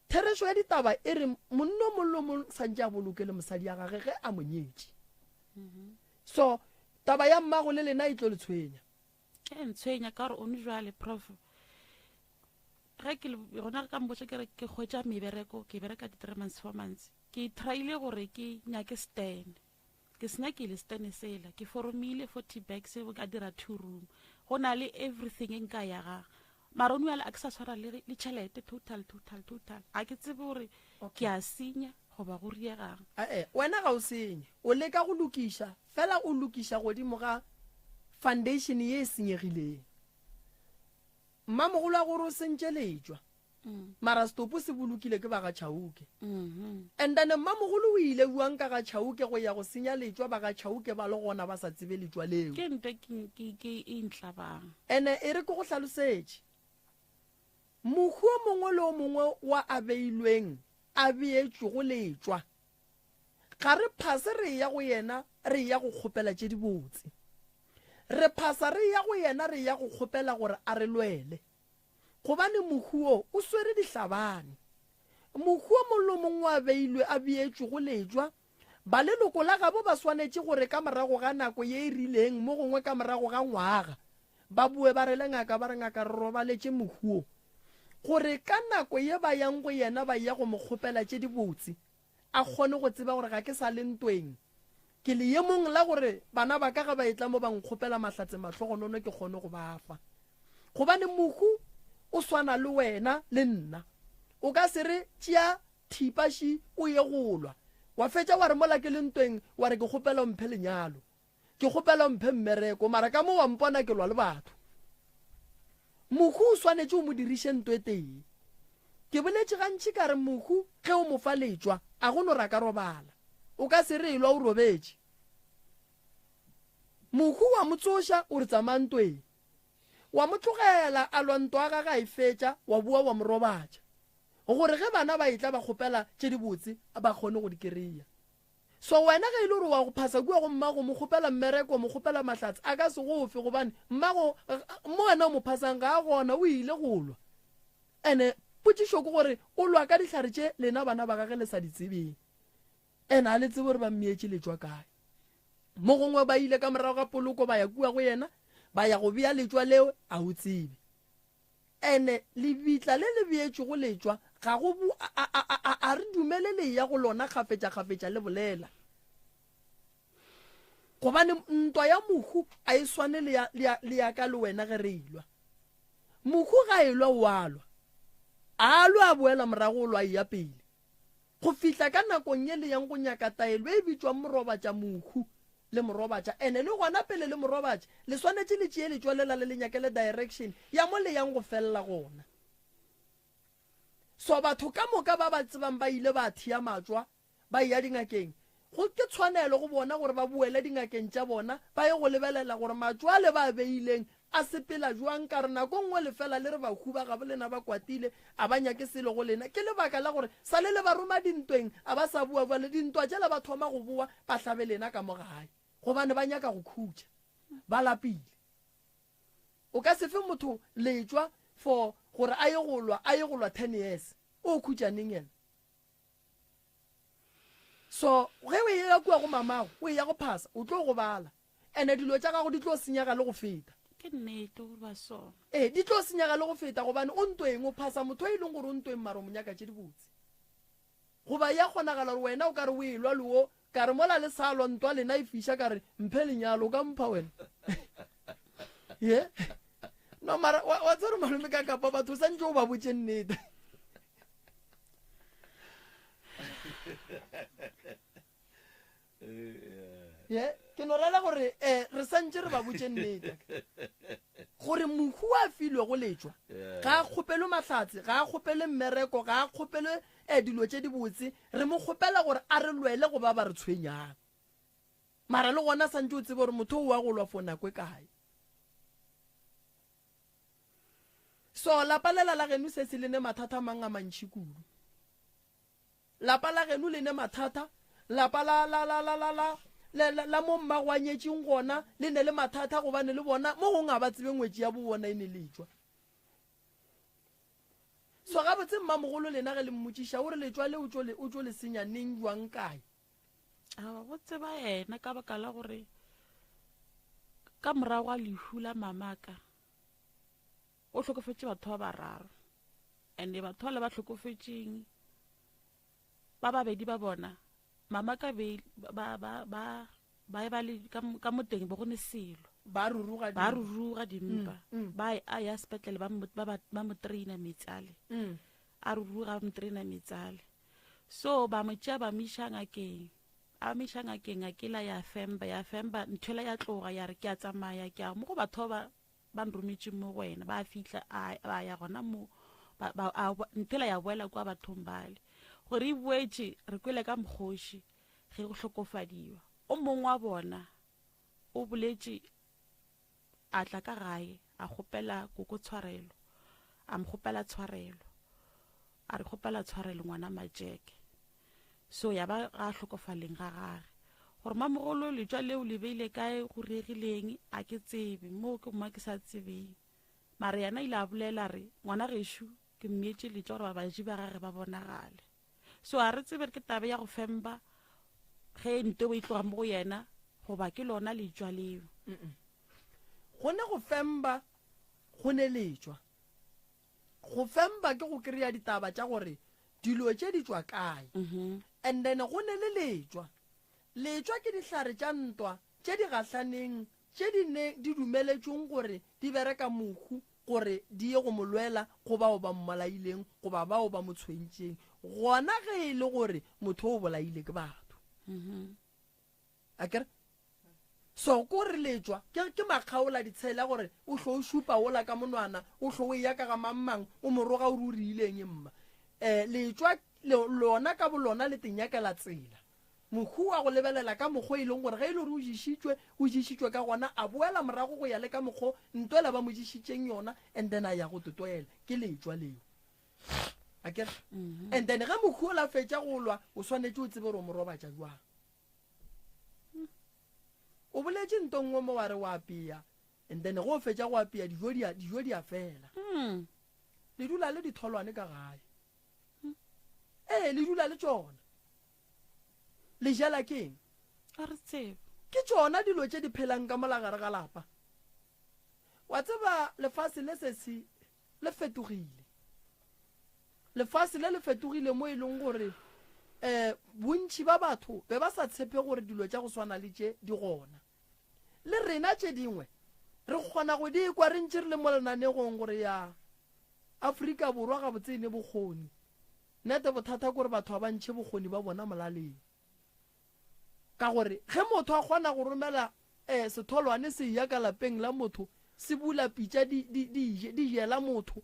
Therešo ya ditaba e re monna o mongwe le o mongwe santše a boloke le mosadi ya gage ge a mo nyetše. So taba ya mmago le lena e tlo le tshwenya. E ntshwenya ka gore one jwale prof ge ke gona ka mbotsa ke re ke hwetša mebereko ke bereka di-three months four months ke tryile gore ke nyake stand ke se nyakile stand sela ke foromile 40 bags ka dira two room go na le everything e nka ya ga mara one jale a ke sa tshwara le le tšhelete total total total a ke tsebe gore ke a senya goba go riegang Ae, wena ga o senye o leka go lokiša fela o lokiša godimo ga foundation ye e senyegileng Mmamogolo a gore o sentše letšwa. Mara setopo se bolokile ke ba ga Chauke. And then mmamogolo o ile bjang ka ga Chauke go ya go senya letšwa ba ga Chauke ba le gona ba sa tsebe letšwa leo. Ke ntho ke ke ke e ntlabang. Ene e re ke go hlalosetše. Mohu o mongwe le o mongwe wa a beilweng a beetšwego letšwa, Ga re phase re eya go yena re eya go kgopela tše dibotse. Re phasa re eya go yena re eya go kgopela gore a re lwele. Gobane mohu wo o swere dihlabane. Mohu o mongwe le o mongwe a beilwe a beetšwe go letšwa, ba leloko la gabo ba swanetše gore ka morago ga nako ye e rileng, mo gongwe ka morago ga ngwaga, ba boe ba rele ngaka ba re, Ngaka, re robaletše mohu wo. Gore ka nako ye ba yang go yena ba eya go mo kgopela tše dibotse. a kgone go tseba gore ga ke sa le ntweng. Ke leemong la gore bana ba ka ge ba etla mo ba nkgopela mahlatse mahlogonono ke kgone go ba fa. Gobane mohu o swana le wena le nna. O ka se re tšea thipa ši o ye go lwa. Wa fetša wa re mola ke le ntweng wa re ke kgopela o mphe lenyalo. Ke kgopela o mphe mmereko mara ka mo wa mpona ke lwa le batho. Mohu o swanetše o mo diriše nto e tee. Ke boletše gantši ka re mohu ge o mo fa letšwa a go no re a ka robala. O ka se re elwa o robetše. Mohu wa mo tsoša o re tsamaya ntweng. Wa mo tlogela a lwa ntwa ya gage a e fetša wa boa wa mo robatša. Gore ge bana ba etla ba kgopela tše dibotse ba kgone go di kereya. So wena ge e le gore wa go phasa kua go mmago mo kgopela mmereko mo kgopela mahlatse a ka se go fe gobane mmago mo wena o mo phasang ga a gona o ile go lwa. Ene potšišo ke gore o lwa ka dihlare tše lena bana ba gage le sa di tsebeng. Ene a le tsebe gore ba mmeetše letšwa kae. Mo gongwe ba ile ka morago ga poloko ba ya kua go yena ba ya go bea letšwa leo a o tsebe. Ene lebitla le le beetšwego letšwa ga go bu, a, a, a, a, a re dumele le eya go lona kgafetšakgafetša le bolela. Gobane ntwa ya mohu a e swane le ya, le ya, le ya ka le wena ge re elwa. Mohu ga elwa o a lwa. A lwe a boela morago o lwa a eya pele. Go fihla ka nakong ye le yang go nyaka taelo e bitšwang morobatša mohu le morobatša ene le gona pele le morobatša le swanetše le tšee letšwa lela le le nyakele direction ya mo le yang go felela gona. So batho ka moka ba ba tsebang ba ile ba thea matšwa ba eya dingakeng, go ke tshwanelo go bona gore ba boele dingakeng tša bona ba ye go lebelela gore matšwa ale ba a beileng a sepela bjang, ka re nako nngwe le fela le re bahu ba gabo lena ba kwatile, a ba nyake selo go lena, ke lebaka la gore sa le le ba roma dintweng, a ba sa boa bjale, dintwa tšela ba thoma go boa ba hlabe lena ka mo gae, gobane ba nyaka go khutša, ba lapile. O ka se fe motho letšwa for gore a ye go lwa, a ye go lwa ten years, o khutša neng yena? So ge o eya kua go mamago, o eya go phasa, o tlo gobala. Ene dilo tša gago di tlo senyega le go feta. Ke nnete gore ba sona. Ee, di tlo senyega le go feta gobane o ntweng, o phasa motho e leng gore o ntweng mara o mo nyaka tše dibotse. Goba ya kgonagala gore wena o ka re o elwa le wo, ka re mola le sa lwa ntwa lena e fiša ka re mphe lenyalo, o ka mpha wena? Ye? No mara wa tseba gore malome ka kapa batho o santše o ba botše nnete. Ye, ke no rela gore eh, re santše re ba botše nnete gore mohu a filwego letšwa ga a kgopelwe mahlatse, ga a kgopele mmereko, ga a kgopele eh, dilo tše dibotse. Re mo kgopela gore a re lwele go ba ba re tshwenyang. Mara le gona santše o tsebe gore motho o wa go lwa for nako e kae. So lapa lela la geno sesi le ne mathata a mang a mantši kudu. Lapa la geno le ne mathata, lapa la, la, la, la, la, la, la, la, la mo mmago a nyetšeng gona le ne le mathata gobane le bona mo gongwe ga ba tsebe ngwetši ya bo bona e ne le tšwa. So gabotse mmamogolo lena ge le mmotšiša o re letšwa le o tšo le, o tšo le senya neng jwang kae? Aowa, go tseba yena ka baka la gore ka morago ga lehu la mamaka o hlokofetše batho ba bararo and batho ba le ba hlokofetšeng ba babedi ba bona mama ka be ba ba ba ba e ba le ka mo teng bo go ne selo ba ruruga ba ruruga dimpa mm, mm. ba a ya sepetlele ba ba ba mo traina metsale mm. a ruruga ba mo traina metsale so ba mo tšea ba mo iša ngakeng a mo iša ngakeng ngakela ya femba ya femba nthwela ya tloga ya re ke a tsamaya ke a mo go batho ba ba nrometše mo go wena ba fihla a ba ya gona mo ba, ba, a, nthela ya boela kwa bathong bale gore e boetše re kwele ka mokgoši ge go hlokofadiwa o mongwe wa bona o boletše a tla ka gae a kgopela koko tshwarelo a mo kgopela tshwarelo a re kgopela tshwarelo ngwana Majeke so ya ba ga hlokofaleng ga gage gore mamogolo letšwa leo le beile kae go regileng a ke tsebe moo ke mma ke sa tsebeng mare yena ile a bolela re ngwana gešo ke mmeetše letšwa gore babaji ba gage ba bonagale so a re tsebe re ke tabe ya go femba ge ntobo e tloga mo go yena goba ke lona letšwa leo go ne go femba go ne letšwa Go femba ke go kry-a ditaba tša gore dilo tše di tšwa kae. And then go ne le letšwa. Letšwa ke dihlare tša ntwa tše di gahlaneng tše di ne di dumeletšweng gore di bereka mohu gore di ye go mo lwela go bao ba mmolaileng goba bao ba mo tshwentšeng, gona ge e le gore motho o bolaile ke batho. Akere? So ko re letšwa ke, ke makgaola ditshela gore o hlo o šupa wola ka monwana, o hlo o eya ka ga mang-mang, o mo roga o re o riileng mma. Eh, letšwa lona ka bolona le tenyakela tsela. Mohu wa go lebelela ka mokgo e leng gore ge e le gore o ješitšwe, o ješitšwe ka gona, a boela morago go ya le ka mokgo ntwela ba mo ješitšeng yona, and then a ya go totwela. Ke letšwa leo. Akere? And then ge mohu ola fetša go lwa, o swanetše o tsebe gore o mo robatša jwang. O boletše nto nngwe mo wa re wa apea, and then ge o fetša go apea dijo di a, dijo di a fela. Le dula le ditholwane ka gae. Ee, le dula le tšona. Le jela ke eng? A re tsebe. Ke tšona dilo tše di phelang ka mola gare ga lapa. Wa tseba lefase le sesi le fetogile. Lefase le le fetogile mo e leng gore um bontši ba batho be ba sa tshepe gore dilo tša go swana le tše di gona. Le rena tše dingwe re kgona go di kwa re ntše re le mo lenanegong gore ya Afrika Borwa gabotse e ne bokgoni. Nete bothata ke gore batho ga ba ntšhe bokgoni ba bona molaleng. Ka gore ge motho a kgona go romela eh, setholwane se eya ka lapeng la motho, se bula pitša di, di, di, di jela motho,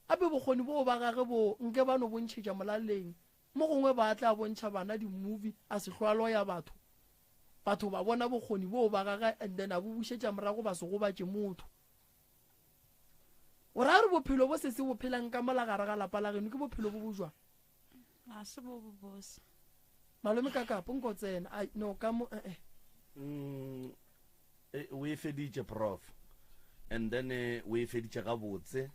gape bokgoni boo ba gage boo nke ba no bo ntšhetša molaleng. Mo gongwe ba tla bontšha bana di-movie a se hlwa loya batho. Batho ba bona bokgoni boo ba gage and then a bo bušetša morago ba se gobatše motho. O ra gore bophelo bo sesi bo phelang ka mola gare ga lapa la geno ke bophelo bo bo jwang? Ga se bo bo bose. Malome ka kapo nko tsena. Ai no ka mo eh eh. Mm, e, o e feditše prof and then eh, o e feditše gabotse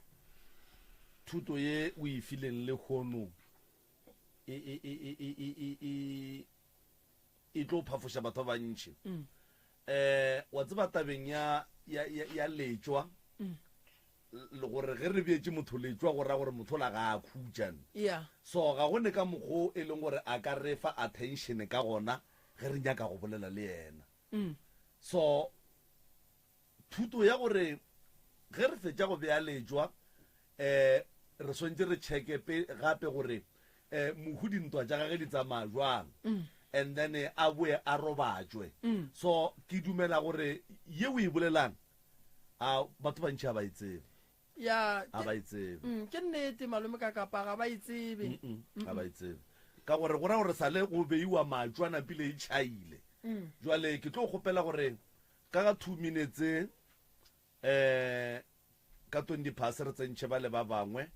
thuto ye o e fileng lehono e, e, e, e, e, e, e, e, e tlo phafoša batho ba bantši um wa tseba tabeng ya, ya, ya, ya letšwa mm. le gore ge re beetše motho letšwa go ra gore motho la ga a khutšane yeah. so ga go ne ka mokgo e leng gore a ka re fa attention ka gona ge re nyaka go bolela le yena mm. so Thuto ya gore ge re fetša go bea letšwa um re swantše re checke pe gape gore um mohu dintwa tša gage di tsamaya jwang and then a boe a robatšwe. So ke dumela gore ye o e bolelang a batho bantši ga ba e tsebe. Ya, Ga ba e tsebe. Ke nnete malome ka kapa ga ba e tsebe. Ga ba e tsebe. Ka gore go ra gore sale go beiwa matšwa napile e tšhaile. Jwale ke tlo kgopela gore Ka ga 2 minutes eh ka 20 past re tsentšhe ba le ba bangwe.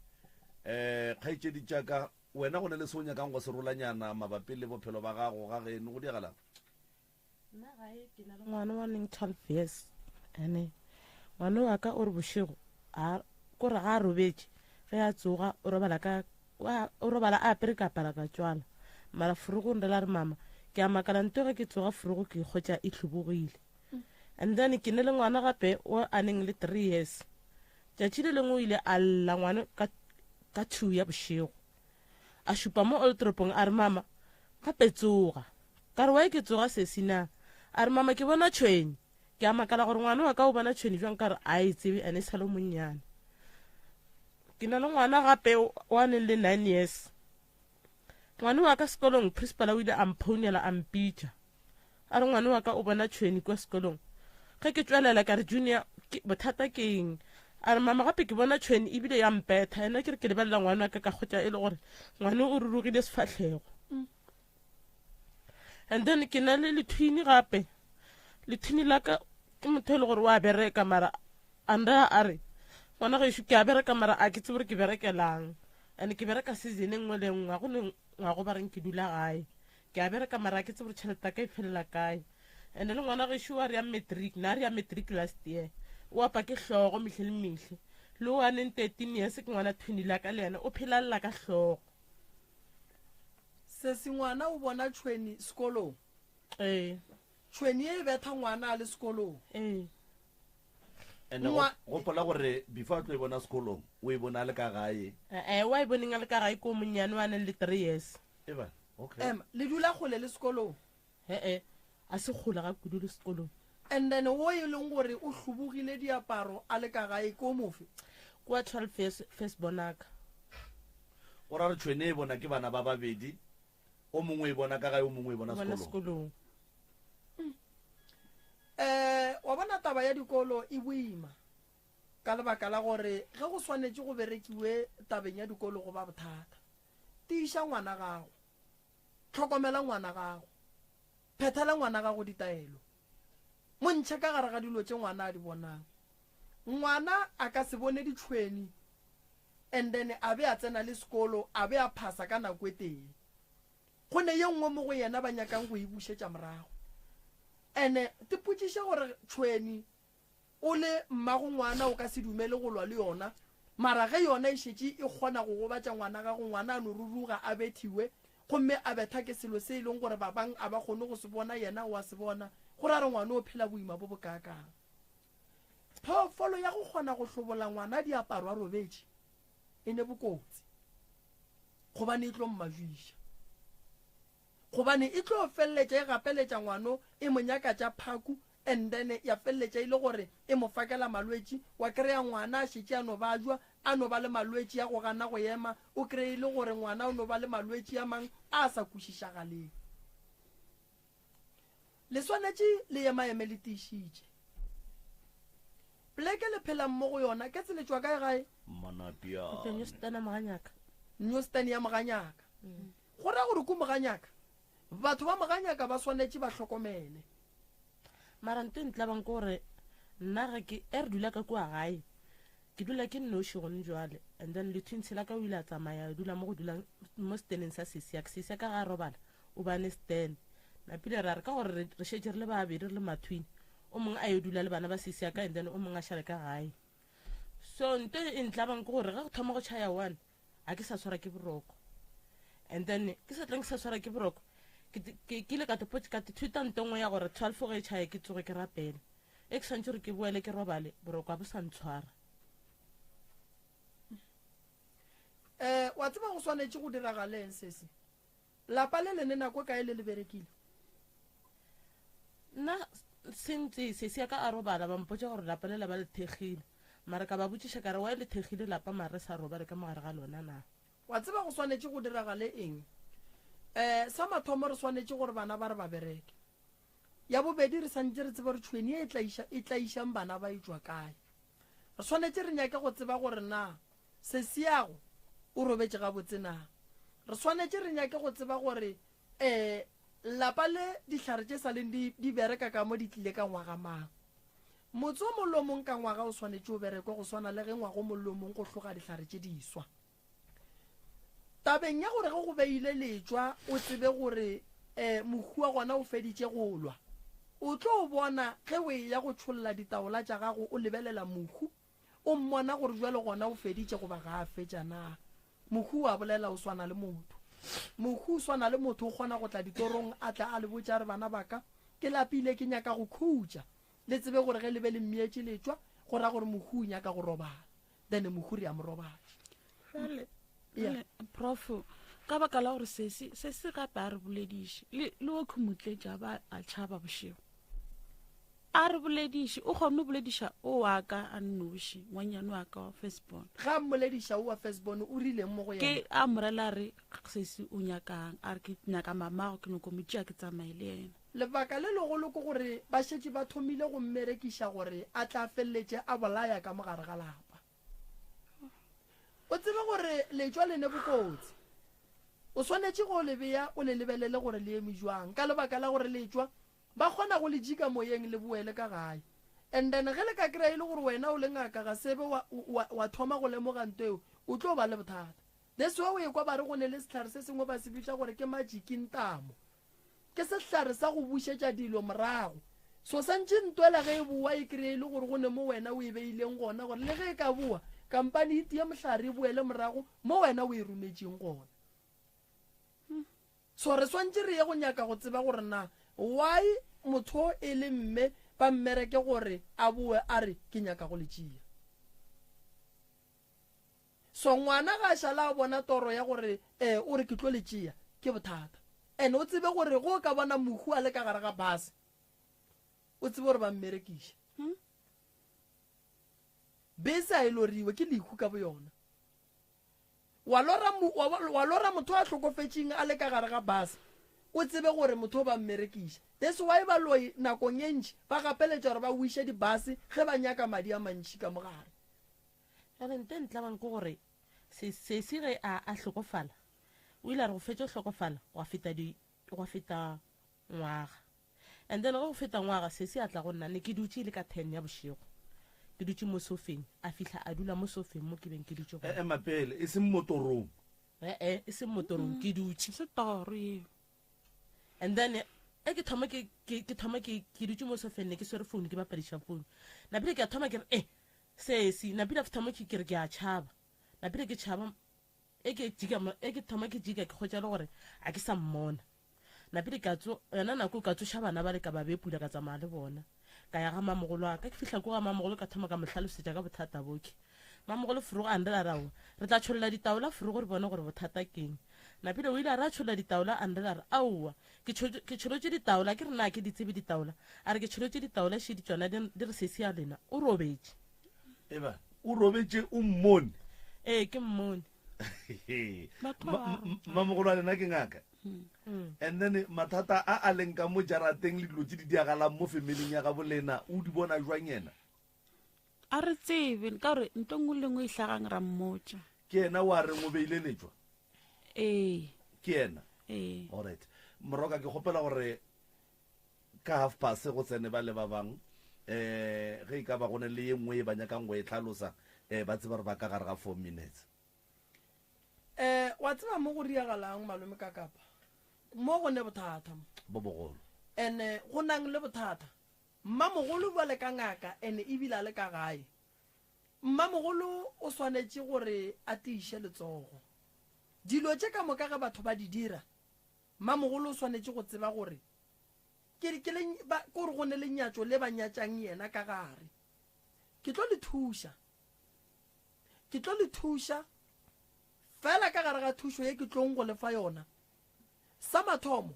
Eh kgaetšedi tša ka wena go ne le se o nyakang go se rolanyana mabapi le bophelo ba gago ga geno go diagalang? Nna gae ke na le ngwana wa neng 12 years ene ngwana wa ka o re bošego a kore ga a robetše ge a tsoga o robala ka o robala a apere ka apara ka tšwala mara forogo nre la re mama ke a makala nto ge ke tsoga forogo ke ikgotša e hlobogile. And then ke ne le ngwana gape o a neng le 3 years tšatši le lengwe o ile a lla ngwana ka ka 2 ya bošego a šupa mo old toropong a re mama gape tsoga ka re wae ke tsoga sesi na a re mama ke bona tšhwenye ke a makala gore ngwana wa ka o bona tšhwenye jwang ka re a e tsebe ene e sa le monnyane Ke na le ngwana gape wa neng le 9 years. Ngwane wa ka sekolong principal o ile a mphounela a mpitša. A re ngwane wa ka o bona tšhweni kwa sekolong. Ge ke tšwelela ka re junior ke, bothata ke eng? A re mama gape ke bona tšhweni ebile ya mpetha. Ena ke re ke lebelela ngwane wa ka ka kgotša e le gore ngwane o rurugile sefahlego. And then ke na le lethwini gape. Lethwini la ka ke motho e le gore wa bereka mara a nraya a re ngwana gešo ke a bereka mara a ke tsebe gore ke berekelang and ke bereka season e nngwe le nngwe ga go ne ngwago ba reng ke dula gae ke a bereka mara a ke tsebe gore tšhelete ya ka e felela kae and le ngwana gešo wa re ya matric na re ya matric last year o apa ke hlogo mehle le mehle le o a neng 13 years ke ngwana thwini la ka le yena o phela lla ka hlogo Sesi ngwana o bona tšhweni sekolong. Ee. Tšhweni ye e betha ngwana a le sekolong. Ee. And gopola gore before a tlo e bona sekolong, o e bona a le ka gae. Ee, wa e boneng a le ka gae ko monnyane wa neng le 3 years. Eba, okay. Ema, le dula kgole le sekolong? He-e, a se kgole ga kudu le sekolong. And then wo e leng gore o hlobogile diaparo a le ka gae ke o mofe? Ke wa 12 years, first born aka. Go ra gore tšhwene e bona ke bana ba babedi, o mongwe o e bona ka gae, o mongwe o e bona O bona sekolong. sekolong. Eh, wa bona taba ya dikolo e boima ka lebaka la gore ge go swanetše go berekiwe tabeng ya dikolo go ba bothata. Tiiša ngwana gago. Hlokomela ngwana gago. Phethela ngwana gago ditaelo. Mo ntšhe ka gare ga dilo tše ngwana a di bonang. Ngwana a ka se bone ditšhweni and then a be a tsena le sekolo a be a phasa ka nako e tee. Go ne ye nngwe mo go yena ba nyakang go e bušetša morago. Ene tipotšiše gore tšhweni O le mmago ngwana o ka se dumele go lwa le yona, mara ge yona e šetše e kgona go gobatša ngwana gago, ngwana a no ruruga a bethiwe, gomme a betha ke selo se e leng gore ba bang a ba kgone go se bona, yena o a se bona, go ra re ngwana o phela boima bo bokaakang. Phoofolo ya go kgona go hlobola ngwana diaparo a robetše e ne bokotsi, gobane e tlo mmajwiša. Gobane e tlo feleletša e gapeletša ngwano e mo nyaka tša phaku and then ya feleletša e le gore e mo fakela malwetši, wa kreya ngwana a šetše a no bajwa, a no ba le malwetši a go gana go ema, o kreye e le gore ngwana o no ba le malwetši a mang a sa kwešišagaleng. Le swanetše le emaeme le tiišitše. Pleke le phelang mo go yona, ke tsele tšwa kae gae? Manapiane. Newstan ya Moganyaka. Newstan ya Moganyaka. Go ra gore ku Moganyaka, batho ba Moganyaka ba swanetše ba hlokomele. Mara nto e ntlabang ke gore nna ge ke e re dula ka kua gae ke dula ke nnoši gone jwale and then letwintshe la ka o ile a tsamaya a dula mo go dulang mo steneng sa sesi ya ka sesi ya ka ga a robala o bane sten napile ra re ka gore re šetše re le babedi re le mathwini o mongwe a yo dula le bana ba sesi ya ka and then o mongwe a šale ka gae so nto e ntlabang ke gore ge go thoma go tšhaya one ga ke sa tshwara ke boroko and then ke sa tlong ke sa tshwara ke boroko ke ile ka ka thuta nto nngwe ya gore 12 ge e tšhaye ke tsoge ke rapele e ke swantse gore ke boele ke robale boroko ga bo sa ntshwara. Um wa tseba go swanetše go diragaleng sesi? Lapa le lene nako e kae le le berekile? Nna sentse sesi ya ka a robala ba mpotša gore lapa lela ba le thekgile mara ka ba botšiša ka re why le thekgile lapa mara re sa robale ka mogare ga lona na? Wa tseba go swanetše go diragale eng? Um sa mathomo re swanetše gore bana ba re ba bereke. Ya bobedi re santše re tsebe gore tšhweni ye e tlaiša e tlaišang bana ba e tšwa kae. Re swanetše re nyake go tseba gore na sesiago o robetše gabotse na. Re swanetše re nyake go tseba gore um lapa le dihlare tše sa leng di, di bereka ka mo di tlile ka ngwaga mang. Motse o mong le o mong ka ngwaga o swanetše o berekwe go swana le ge ngwaga o mong le o mong go hloga dihlare tše diswa. Tabeng ya gore ge go beile letšwa o tsebe gore um mohu wa gona o feditše go lwa, o tlo bona ge o eya go tšholla ditaola tša gago o lebelela mohu, o mmona gore bjale gona o feditše goba ga a fetša na. Mohu o a bolela o swana le motho. Mohu o swana le motho o kgona go tla ditorong a tla a le botša a re bana ba ka ke lapile ke nyaka go khutša. Le tsebe gore ge le be le mmeetše letšwa go ra gore mohu o nyaka go robala. Then mohu re a mo robatša. Bjale, Yeah. bjale, prof ka baka la gore sesi sesi gape a re bolediše le le o khumotletša ba a tšhaba bošego a re bolediše o kgonne go bolediša o wa ka a nnoši ngwanyane wa ka wa firstborn Ga a mmolediša o wa firstborn o rileng mo go yena? Ke a morela a re sesi o nyakang a re ke nyaka mamago ke nyako mo tšea ke tsamaye le yena. Lebaka le legolo ke gore ba šetše ba thomile go mmerekiša gore a tla feleletše a bolaya ka mo gare ga lapa. O tsebe gore letšwa le ne bokotsi. O swanetše go le bea o le lebelele gore le eme jwang ka lebaka la gore letšwa Ba kgona go le jika moyeng le boele ka gae. And then ge le ka kry-a e le gore wena o le ngaka ga sebe wa, wa, wa thoma go lemoga nto eo, o tlo ba le bothata. That's why o ekwa ba re go ne le sehlare se sengwe ba se bitša gore ke majikintamo. Ke sehlare sa go bušetša dilo morago. So santše ntwela ge e boa e kry-e e le gore go ne mo wena o e beileng gona gore le ge e ka boa, kampane e tie mohlare e boele morago mo wena o e rometšeng gona. So re swantše re ye go nyaka go tseba gore na why motho e le mme ba mmereke gore a bowe a re ke nyaka go le tšea. So ngwana ga a šala a bona toro ya gore eh o re ke tlo le tšea ke bothata. And o tsebe gore go o ka bona mohu a le ka gare ga bus, o tsebe gore ba mmerekiša. Hmm? Bese a e loriwe ke lehu ka boyona. Wa lora, wa, wa lora motho a hlokofetšeng a le ka gare ga bus, o tsebe gore motho o ba mmerekiša. That's why baloi nakong e ntši ba gapeletša gore ba wiše di-bus ge ba nyaka madi a mantši ka mo gare. Bjale nte ntlabang ke gore se, sesi ge a, a hlokofala, o ile a re go fetša go hlokofala gwa feta di, gwa feta ngwaga. And then ge go feta ngwaga sesi a tla go nna, ne ke dutše e le ka ten ya bošego, ke dutše mo sofeng, a fihla a dula mo sofeng mo ke beng ke dutše gona. Ema pele, e seng motorong. E-e, e seng motorong, ke dutše. Se toro yeo. And then e ke thoma ke, ke, ke thoma ke, ke dutše mo sofeng ne ke swere phone ke bapadiša phone. Napile ke a thoma ke re, eh, Sesi, napile a thoma ke ke re ke a tšhaba. Napile ke tšhaba e ke jika e ke thoma ke jika ke kgotsa le gore a ke sa mmona. Napile ka tso yona nako ka tsoša bana ba le ka ba bepula ka tsamaya le bona. Ka ya ga mamogolo a ka ke fihla ko ga mamogolo ka thoma ka mo hlalosetša ka bothata boke. Mamogolo Forogo a nrela ra o re tla tšholla ditaola Forogo re bone gore bothata keng. Napile o ile a re a tšholla ditaola a nrela re aowa Ke tšho, ke tšholotše ditaola, ke re na ke di tsebe ditaola? A re ke tšholotše ditaola, šedi tšona di, di re sesi ya lena o robetše. Eba, o robetše o mmone? Ee, ke mmone. Batho ba ba re. Mmamogolo wa lena ke ngaka. And then mathata a a leng ka mo jarateng le dilo tše di diagalang mo familing ya gabo lena o di bona jwang yena? A re tsebe, ka gore nto nngwe le nngwe e hlagang ra mmotša. Ke yena wa reng o beile letšwa? Ee. Ke yena? Ee. Alright. Moroka, ke kgopela gore ka half past go tsene ba le ba bang eh ge e ka ba go ne le ye nngwe e ba nyakang go e hlalosa eh ba tseba gore ba ka gare ga 4 minutes. Eh wa tseba mo go riagalang malome ka kapa mo go ne bothata mo. Bo bogolo. Ene go nang le bothata Mmamogolo bjale ka ngaka ene ebile a le ka gae. Mmamogolo o swanetše gore a tiiše letsogo. Dilo tše ka moka ge batho ba di dira, mmamogolo o swanetše go tseba gore ke, ke le, ba, ke gore go ne lenyatšo le ba nyatšang yena ka gare. Ke tlo le thuša. Ke tlo le thuša, fela ka gare ga thušo ye ke tlong go le fa yona, sa mathomo,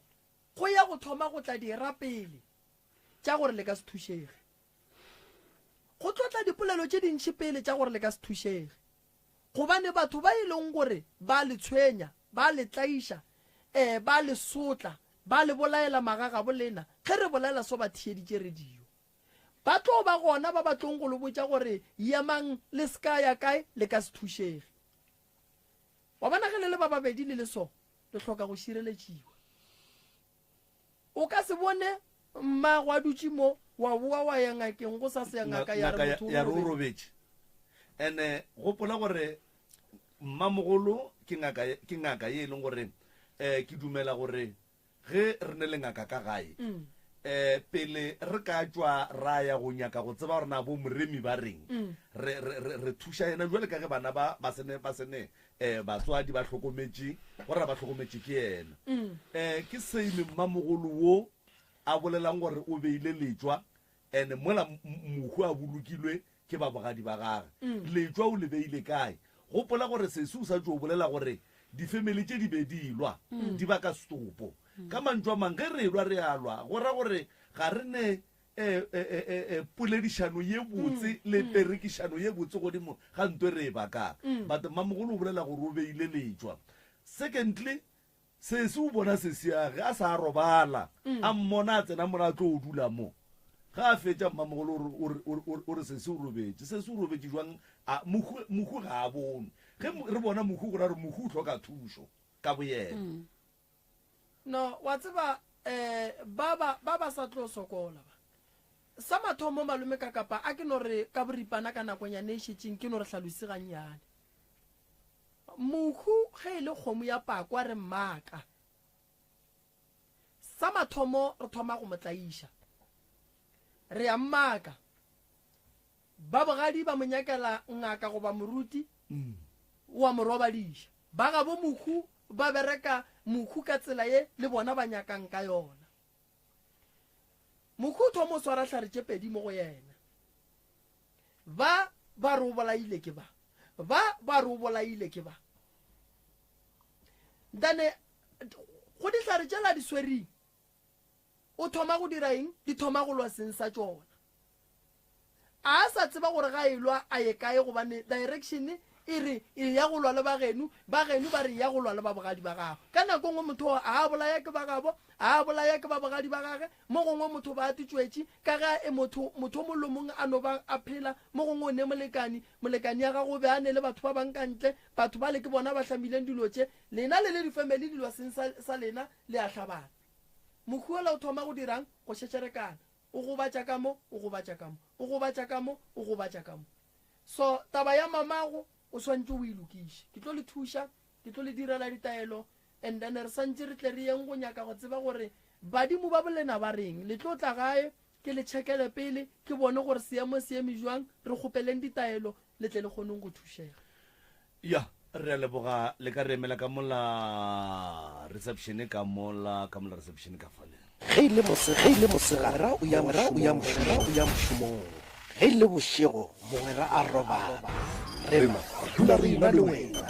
go ya go thoma go tla dira pele tša gore le ka se thušege. Go tlo tla dipolelo tše dintši pele tša gore le ka se thušege. Gobane batho ba e leng gore ba le tshwenya, ba le tlaiša, ee, ba le sotla, ba le bolaela magagabo lena, ge re bolela so ba theeditše radio. Ba tlo ba gona ba ba tlong go le botša gore yemang le se ka ya kae, le ka se thušege. Wa bona ge le le ba babedi le le so, le hloka go šireletšiwa. O ka se bone mmago a dutše mo, wa boa wa ya ngakeng go sa se ngaka ya re motho ya re o robetše. Ene gopola gore mmamogolo ke ngaka ke ngaka ye e leng gore eh ke dumela gore ge re ne le ngaka ka gae mm. eh pele re ka tšwa ra ya go nyaka go tseba gore na bo moremi ba reng mm. re re re thuša yena jwale ka ge bana ba ba sene ba sene um batswadi ba hlokometše go ra ba hlokometše ke yena um ke same mmamogolo wo a bolelang gore o beile letšwa and mola mohu a bolokilwe ke ba bogadi ba gage letšwa o le beile kae gopola gore sesi o sa tšo bolela gore difemele tše di be di lwa di baka setopo ka mantšu a mang ge re lwa re a lwa go ra gore ga re ne e, e, e, e, e, poledišano ye botse mm, le mm. perekišano ye botse godimo ga nto e re e bakang mm. but mmamogolo o bolela gore o beile letšwa secondly sesi o bona sesiage a sa robala mm. a mmona a tsena mola a tlo o dula mo ga a fetša mmamogolo o re sesi o robetše sesi o robetše jwang mohu ga a bonwe ge re bona mohu go ra gore mohu o hloka thušo ka boyena mm. No, wa tseba, eh, ba, ba, ba ba sa tlo sokola ba. Sa mathomo, malome ka kapa, a ke no re ka boripana ka nakonyana e šetšeng, ke no re hlalosi gannyane. Mohu ge e le kgomo ya pakwa re mmaka. Sa mathomo re thoma go mo tlaiša. Re a mmaka. Ba bogadi ba mo nyakela ngaka goba moruti, o a mo robadiša. Ba gabo mohu ba bereka mohu ka tsela ye le bona ba nyakang ka yona. Mohu o thoma o swara hlare tše pedi mo go yena. Ba ba re o bolaile ke ba, ba ba re o bolaile ke ba. Ntane. Go dihlare tšela di swereng, o thoma go dira eng? Di thoma go lwa seng sa tšona. A sa tseba gore ga e lwa a ye kae gobane direction e re e ya go lwa le ba geno, ba geno ba re e ya go lwa le ba bogadi ba gago. Ka nako nngwe motho o a bolaya ke ba gabo, a bolaya ke ba bogadi ba gage, mo gongwe motho ba titšwetše ka ge e motho motho o mong le mongwe a no ba a phela, mo gongwe o ne molekani, molekani ya gago o be a ne le batho ba bang ka ntle, batho bale ke bona ba hlamileng dilo tše, lena le le difamily dilo seng sa, sa lena le a hlabana. Mohu ola o thoma go dirang? Go šetšerekana. O gobatša ka mo, o gobatša ka mo, o gobatša ka mo, o gobatša ka mo. So, taba ya mamago o swanetše o e lokiše. Ke tlo le thuša, ke tlo le direla ditaelo, and then re santše re tle re yeng go nyaka go tseba gore badimo ba bolena ba reng. Le tlo tla gae, ke le checkele pele, ke bone gore seemo se eme jwang, re kgopeleng ditaelo, le tle le kgoneng go thušega. Ya, re a leboga. Le ka re emela ka mola reception ka mola, ka mola reception ka fale. Ge e le mose, ge e le mosegare, o ya o ya o ya mošomong. Ge e le bošego, mogwera a robala. Rena re dula re ena le wena.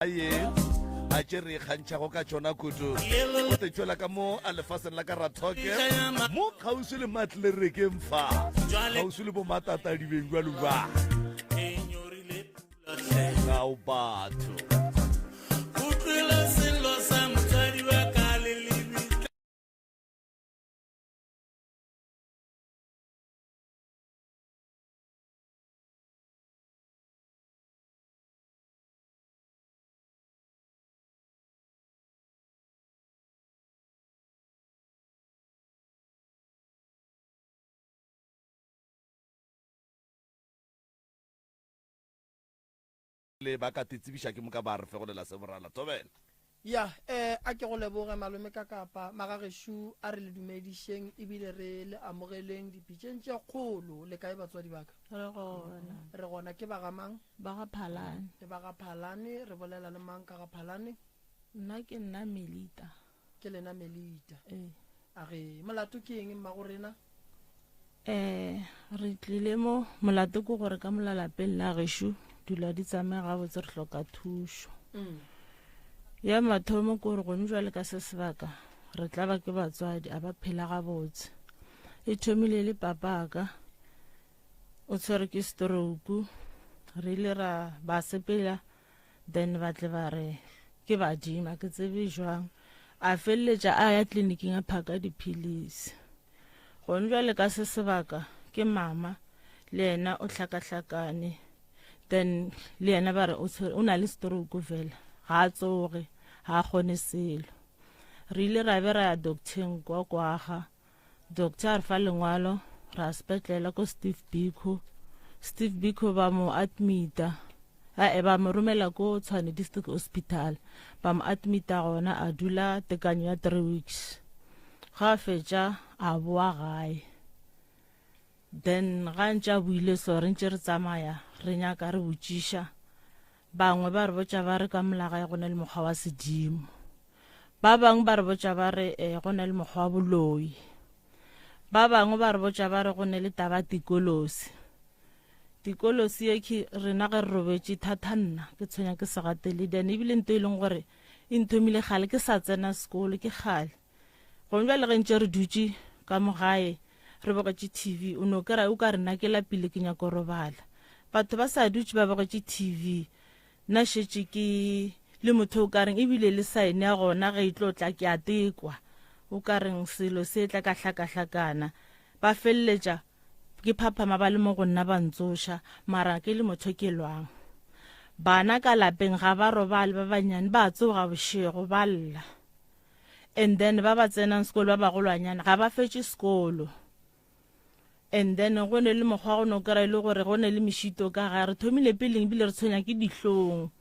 Ye a tše re ikgantšhago ka tšona kudu o te tšwela ka mo a lefaseng la ka rathoke mo kgauswi le matlerekeng fa kgauswi le bomatatadibeng jalo ba Ao batho. Le ba ka titsebiša ke moka ba re fegolela se borala. Thobela. Ya, eh, a ke go leboge malome ka kapa magagešo a re le dumedišeng ebile re le amogeleng dipitšeng tše kgolo. Le kae batswadi ba ka? Re gona. Re gona. Ke ba ga mang? Ba ga Phalane. Ke ba ga Phalane. Re bolela le mang ka ga Phalane? Nna ke nna Melita. Ke lena Melita. Ee. A re, molato ke eng mmago rena? Eh, re tlile mo, molato ke gore ka mola lapeng la gešo dilo di tsamaye gabotse re hloka thušo. Mm. Ya mathomo ke gore gone jwale ka se sebaka re tlaba ke batswadi a ba phela gabotse. E thomile le papaka o tshwere ke stroke re ile ra ba sepela Then ba tle ba re ke badimo, a ke tsebe jwang. A feleletša a ya tleliniking a phaka diphilisi. Gone bjale ka se sebaka ke mama le yena o hlakahlakane. Then le yena ba re o na le stroke fela, ga a tsoge, ga a kgone selo. Re ile ra be ra ya docteng kwa kwaga. Doctor a re fa lengwalo Ra sepetlela ko Steve Biko. Steve Biko ba mo admita. Ae ba mo romela ko Tshwane District Hospital. Ba mo admita gona a dula tekanyo ya 3 weeks. Ga a fetša a boa gae. Then ga ntše a buile so re ntše re tsamaya re nyaka re botšiša. Bangwe ba re botša ba re ka molagae go na le mokgwa wa sedimo. Ba bangwe ba re botša ba re eh, go na le mokgwa wa boloi. Ba bangwe ba re botša ba re go ne le taba tikolosi. Tikolosi ye ke rena ge re robetše thata nna ke tshwenya ke segateledi and ebile nto e leng gore e nthomile kgale ke sa tsena sekolo ke kgale. Gone bjale ge ntše re dutše ka mo gae re bogetše TV o no kry-a o ka re nna ke lapile ke nyako robala. Batho ba sa dutše ba bogetše TV nna šetše ke le motho o ka reng ebile le saene ya gona ge e tlo tla ke a tekwa o ka reng selo se tla ka hlakahlakana ba feleletša ke phaphama ba le mo go nna ba ntsoša mara ke le motho ke lwang bana ka lapeng ga ba robale ba banyane ba tsoga bošego ba lla and then ba ba tsenang sekolo ba bagolwanyana ga ba fetše sekolo And then go ne le mokgwa go no kry-a e le gore go ne le mešito ka gae re thomile peleng ebile re tshwenya ke dihlong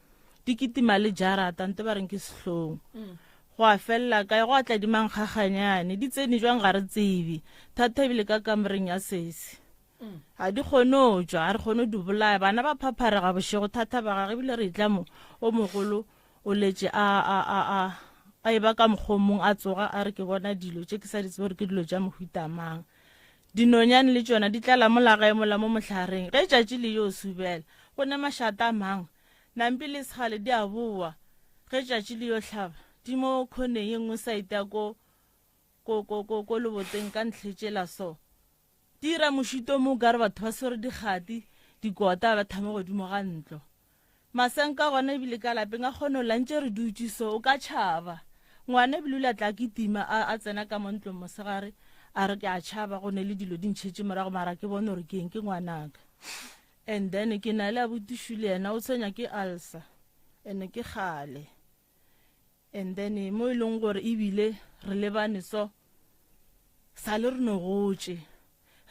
di kitima le jarata nte ba reng ke sehlong mm. go a felela kae go a tla dimankgaganyane di tsene jwang ga re tsebe thata ebile ka kamoreng ya sesi mm. ga di kgone o tšwa ga re kgone o di bolaya bana ba phapharega bošego thata ba gage ebile re tla mo o mogolo O letše a, a, a, a, a eba ka mokgwa o mong, a tsoga, a re, Ke bona dilo tše ke sa di tsebe gore ke dilo tša mohuta mang. Dinonyane le tšona di tlala mola gae mola mo mohlareng. Ge tšatši le yo subela, go ne mašata a mang. Nampi le segale di a boa. Ge tšatši le yo hlaba, di mo khoneng ye nngwe saete ya ko, ko, ko, ko, ko leboteng ka ntlhe tšela so. Dira mošito mo o ka re batho ba swere dikgati, dikota ba thama godimo ga ntlo. Masenka gona ebile ka lapeng a kgone o lantše re dutše so o ka tšhaba. Ngwana ebile o ile a tla kitima a, a tsena ka mo ntlong mosegare a re ke a tšhaba go ne le dilo di ntšhetše morago mara ke bone gore ke eng ke ngwanaka. And then ke na le abuti Shuli yena o tshwenya ke ulcer and ke kgale. And then mo e leng gore ebile re lebane so sa le re no gotše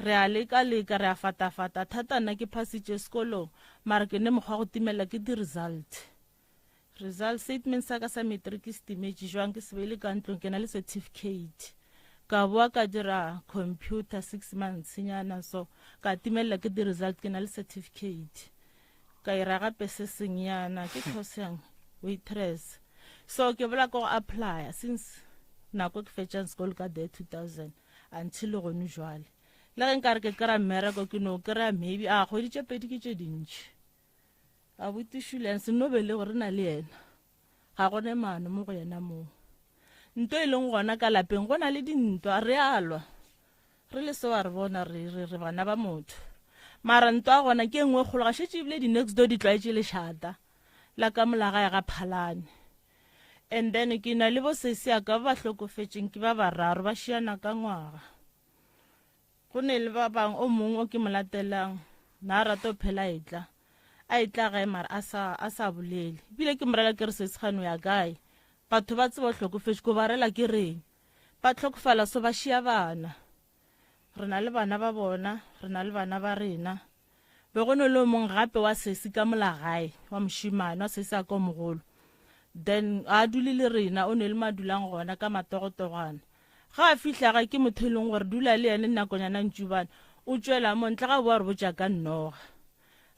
re a leka leka re a fatafata thata nna ke phasitše sekolong mara ke ne mokgwa go timela ke di-result result statement sa ka sa matric se timetše jwang ke se beile ka ntlong ke na le certificate ka boa ka dira computer six months nyana so ka timelela ke di-result ke na le certificate Ka ira gape se sengnyana ke course yang waitress. So ke bola ko go applya since nako ke fetšang sekolo ka the 2000 until gone jwale. Le ge nkare ke kry-a mmereko ke no kry-a maybe a kgwedi tše pedi ke tše dintši. Abuti Shulian se no be le gore na le yena. Ga go ne maano mo go yena moo. Nto e leng gona ka lapeng go na le dintwa, re a lwa. Re le so a re bona re re re bana ba motho. Mara ntwa gona ke e nngwe kgolo ga šetše ebile di-next door di tlwaetše lešata la ka molagae ga Phalane. And then ke na le bo sesi ya ka ba ba hlokofetšeng ke ba bararo ba šiana ka ngwaga. Go ne le ba bang o mongwe o ke mo latelang na a rata o phela a etla a etla gae mara a sa a sa bolele ebile ke morela ke re sesi gane o ya kae batho ba tseba o hlokofetše ko ba rela ke reng ba hlokofala so ba šia bana re na le bana ba bona re na le bana ba rena Be go ne le o mongwe gape wa sesi ka mola gae, wa mošemane, wa sesi a ka o mogolo. Then a dule le rena, o ne le ma dulang gona ka matogotogwana. Ga a fihla gae ke motho e leng gore dula le yene nakonyana ntšubana, o tšwela mo ntle ga boa re botša ka noga.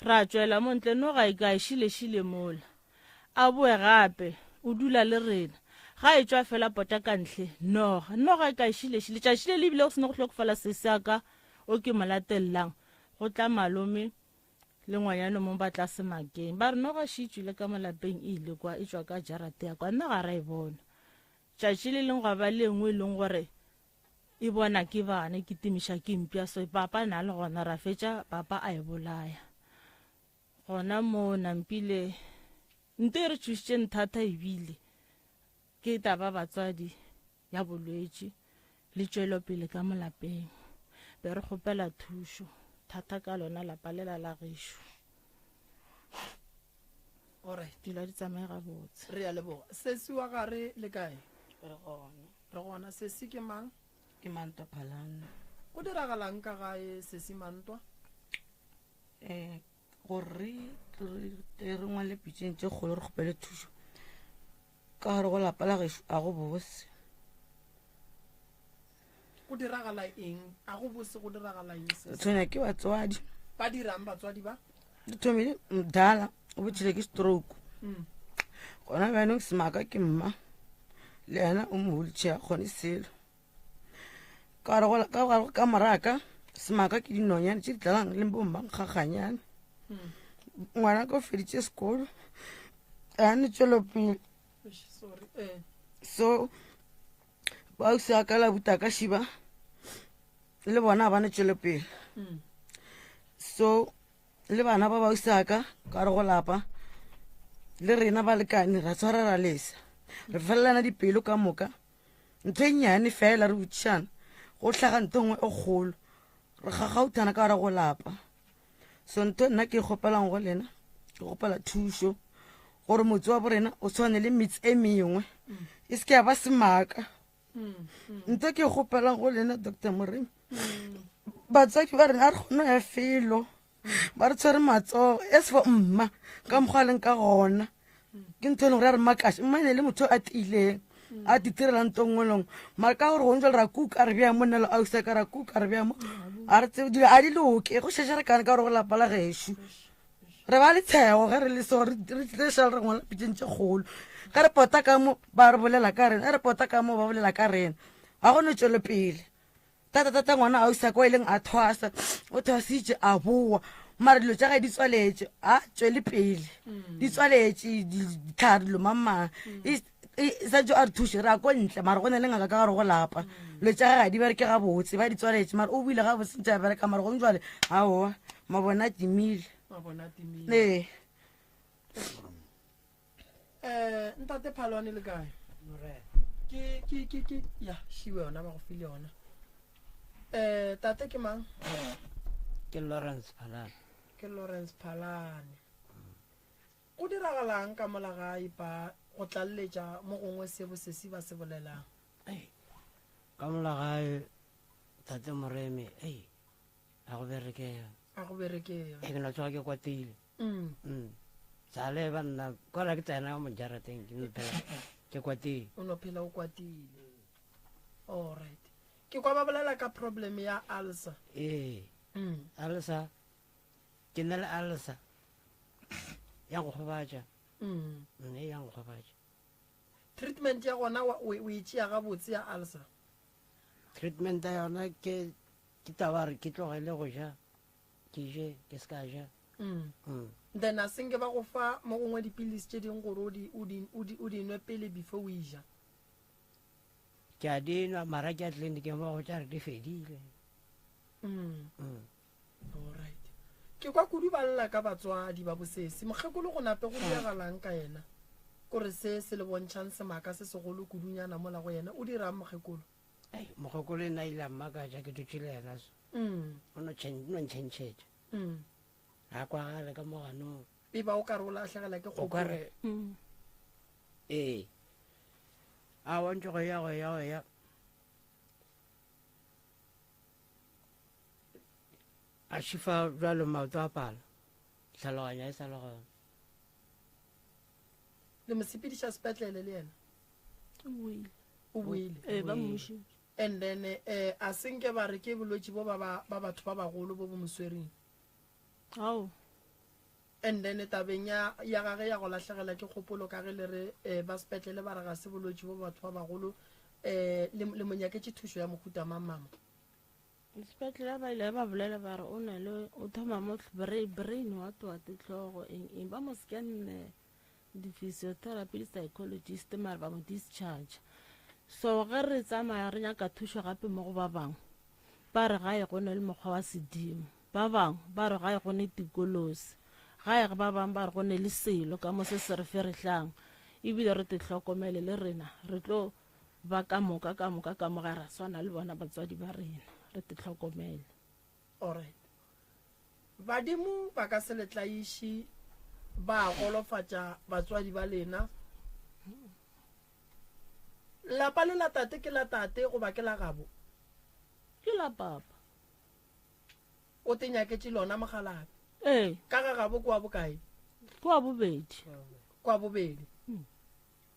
Ra tšwela mo ntle, noga e kae, šile šile mola. A boe gape, o dula le rena. Ga e tšwa fela pota ka ntle, noga, noga e kae, šile šile. Tšatši le le bile go seno go hlokofala sesi a ka o ke mo latellang. Go tla malome le ngwanyana mong ba tla semakeng. Ba re noga še e tšwile ka mo lapeng e ile kwa e tšwa ka jarate ya kwa nna ga ra e bona. Tšatši le leng gwa ba le engwe e leng gore e bona ke bana e kitimiša ke mpša so papa na le gona ra fetša papa a e bolaya. Gona moo Nampile nto e re tšhošitšeng thata ebile ke taba batswadi ya bolwetši le tšwelopele ka mo lapeng. Be re kgopela thušo thata ka lona lapa lela la gešo. Alright. Dilo di tsamaye gabotse. Re a leboga. Sesi wa gare le kae? Re gona. Re gona. Sesi ke mang? Ke Mantwa Phalane. Go diragalang ka gae Sesi Mantwa? Um gore re tle re ngwale pitšeng tše kgolo re kgopele thušo ka gare go lapa la gešo a go bose. Go diragala eng? A go bose go diragala eng Sesi? Tshwenya ke batswadi. Ba dirang batswadi ba? Di thomile mdala o botšhile ke stroke. Gona bjanong semaka ke mma le yena o mo wheelchair kgone selo. Ka gare go ka gare ka moraka semaka ke dinonyane tše di tlalang le bo mmankgaganyane. Ngwana ka o feditše sekolo a ne tšwelopele. Sorry. Eh. So bausi a ka la buta ka šiba le bona ba ne tšwelopele. So le bana ba bausi a ka ka re go lapa le rena balekane ra tshwara ra lesa re felelana dipelo ka moka. Ntho e nnyane fela re botšišana go hlaga ntho nngwe e kgolo re gagauthana ka gare go lapa. So ntho nna ke e kgopelang go lena ke kgopela thušo gore motse wa borena o tshwane le metse e mengwe e se ke ya ba semaka. Ntho ke e kgopelang go lena Doctor Moremi, batswadi ba rena a re kgone ya felo ba re tshwere matsogo as for mma ka mokgwa a leng ka gona ke ntho e leng gore ya re makaša. Mma e ne le motho a tiileng a titirelang nto nngwe lengwe mara ka gore gong jale ra kuka re bea mo nna le ausi ka ra kuka re bea mo a re tsebe dilo a di loke go šešerekane ka gore go lapa la gešo re ba le tshego ge re le so re tlile šale re ngwala pitšeng tše kgolo ge re pota ka mo ba re bolela ka rena ge re pota ka mo ba bolela ka rena ga go no tšwelopele. Tata tata ngwana a usa kwa ileng a thwasa o thwasitše a boa mara dilo tša gae di tswaletše a tšwele pele di tswaletše ditlhare dilo mamang santse a re thuše re ya ko ntle mara go na le ngaka ka gare go lapa dilo tša gage ga di bereke gabotse ba di tswaletše mara o buile gabotse ntse a bereka mara gong jwale aowa mabone a timile ee. Eh, ntate Phalwane le kae? Ke ke ke ke ya šiwe yona ba go file yona. Eh, tate ke mang? Ke Lawrence Phalane. Ke Lawrence Phalane. Go diragalang ka mola gae pa go tlaleletša mo gongwe se bosesi ba se bolelang? Ei, ka mola gae tate Moremi, ei, a go berekega. A go berekega. E ke no tsoga ke kwatile. Mm. Mm. Sale ba nna kwa ke tsena mo jarateng ke no phela ke kwatile. O no phela o kwatile. All right. Ke kwa ba bolela ka problem ya ulcer. Ee. Mm. Ulcer. Ke na le ulcer. Ya go gobatša. Mm. Nne ya go gobatša. Treatment ya gona o e tšea gabotse ya ulcer. Treatment ya yona ke ke taba re ke tlogele go ja. Ke je ke se ka ja. Mm. Then a senke ba go fa mo gongwe dipilisi tše dingwe gore o di, o di, o di, o di nwe pele before o ija. Ke a di nwa mara ke ya tleliniking ba go tša re di fedile. Mm. Alright. Ke kwa kudu ba lla ka batswadi ba bosesi. Mokgekolo go nape go diragalang ka yena? Kore se se le bontšhang semaka se segolo kudunyana mola go yena. O dirang mokgekolo? Ei, mokgekolo ena ile a mmakatša ke dutše le yena so. Mm. O no tšhen, no ntšhentšhetša. Mm. Ga kwagale ka mo ganong. E ba o ka re o lahlegela ke O ka kgopolo. re, ee. A wa ntše go ya go ya go ya. A šifa bjalo maoto a pala. Tlhaloganyo e sa le gona. Le mo sepediša sepetlele le yena? O boile. O boile. Ee, ba mmušitše. And then eh, a senke ba re ke bolwetši bo ba ba ba batho ba bagolo bo bo mo swereng. Ao. And then tabeng ya ya gage ya go lahlegela ke kgopolo ka ge le re eh, ba sepetlele ba re ga se bolwetši bo batho ba bagolo eh, le, le mo nyaketše thušo ya mohuta mang mama? Sepetlele ba ile ba bolela ba re o na le o thoma mo brain what what hlogo eng eng ba mo scanne di-physiotherapy le psychologist mare ba mo discharge. So ge re tsamaya re nyaka thušo gape mo go ba bangwe ba re gae go ne le mokgwa wa sedimo, ba bangwe ba re gae go ne tikolosi, gae ba bangwe ba re go ne le selo ka mo se se re ferehlang, ebile re te hlokomele le rena re tlo ba ka moka ka moka ka moga ra swana le bona batswadi ba rena, re te hlokomele. Alright. Badimo ba ka se le tlaiši ba golofatša batswadi ba lena. Lapa le la tate ke la tate goba ke la gabo? Ke la papa. O te nyaketše lona mokgalabje. Ee. Ka ga gabo ke wa bokae? Ke wa bobedi. Ke wa bobedi.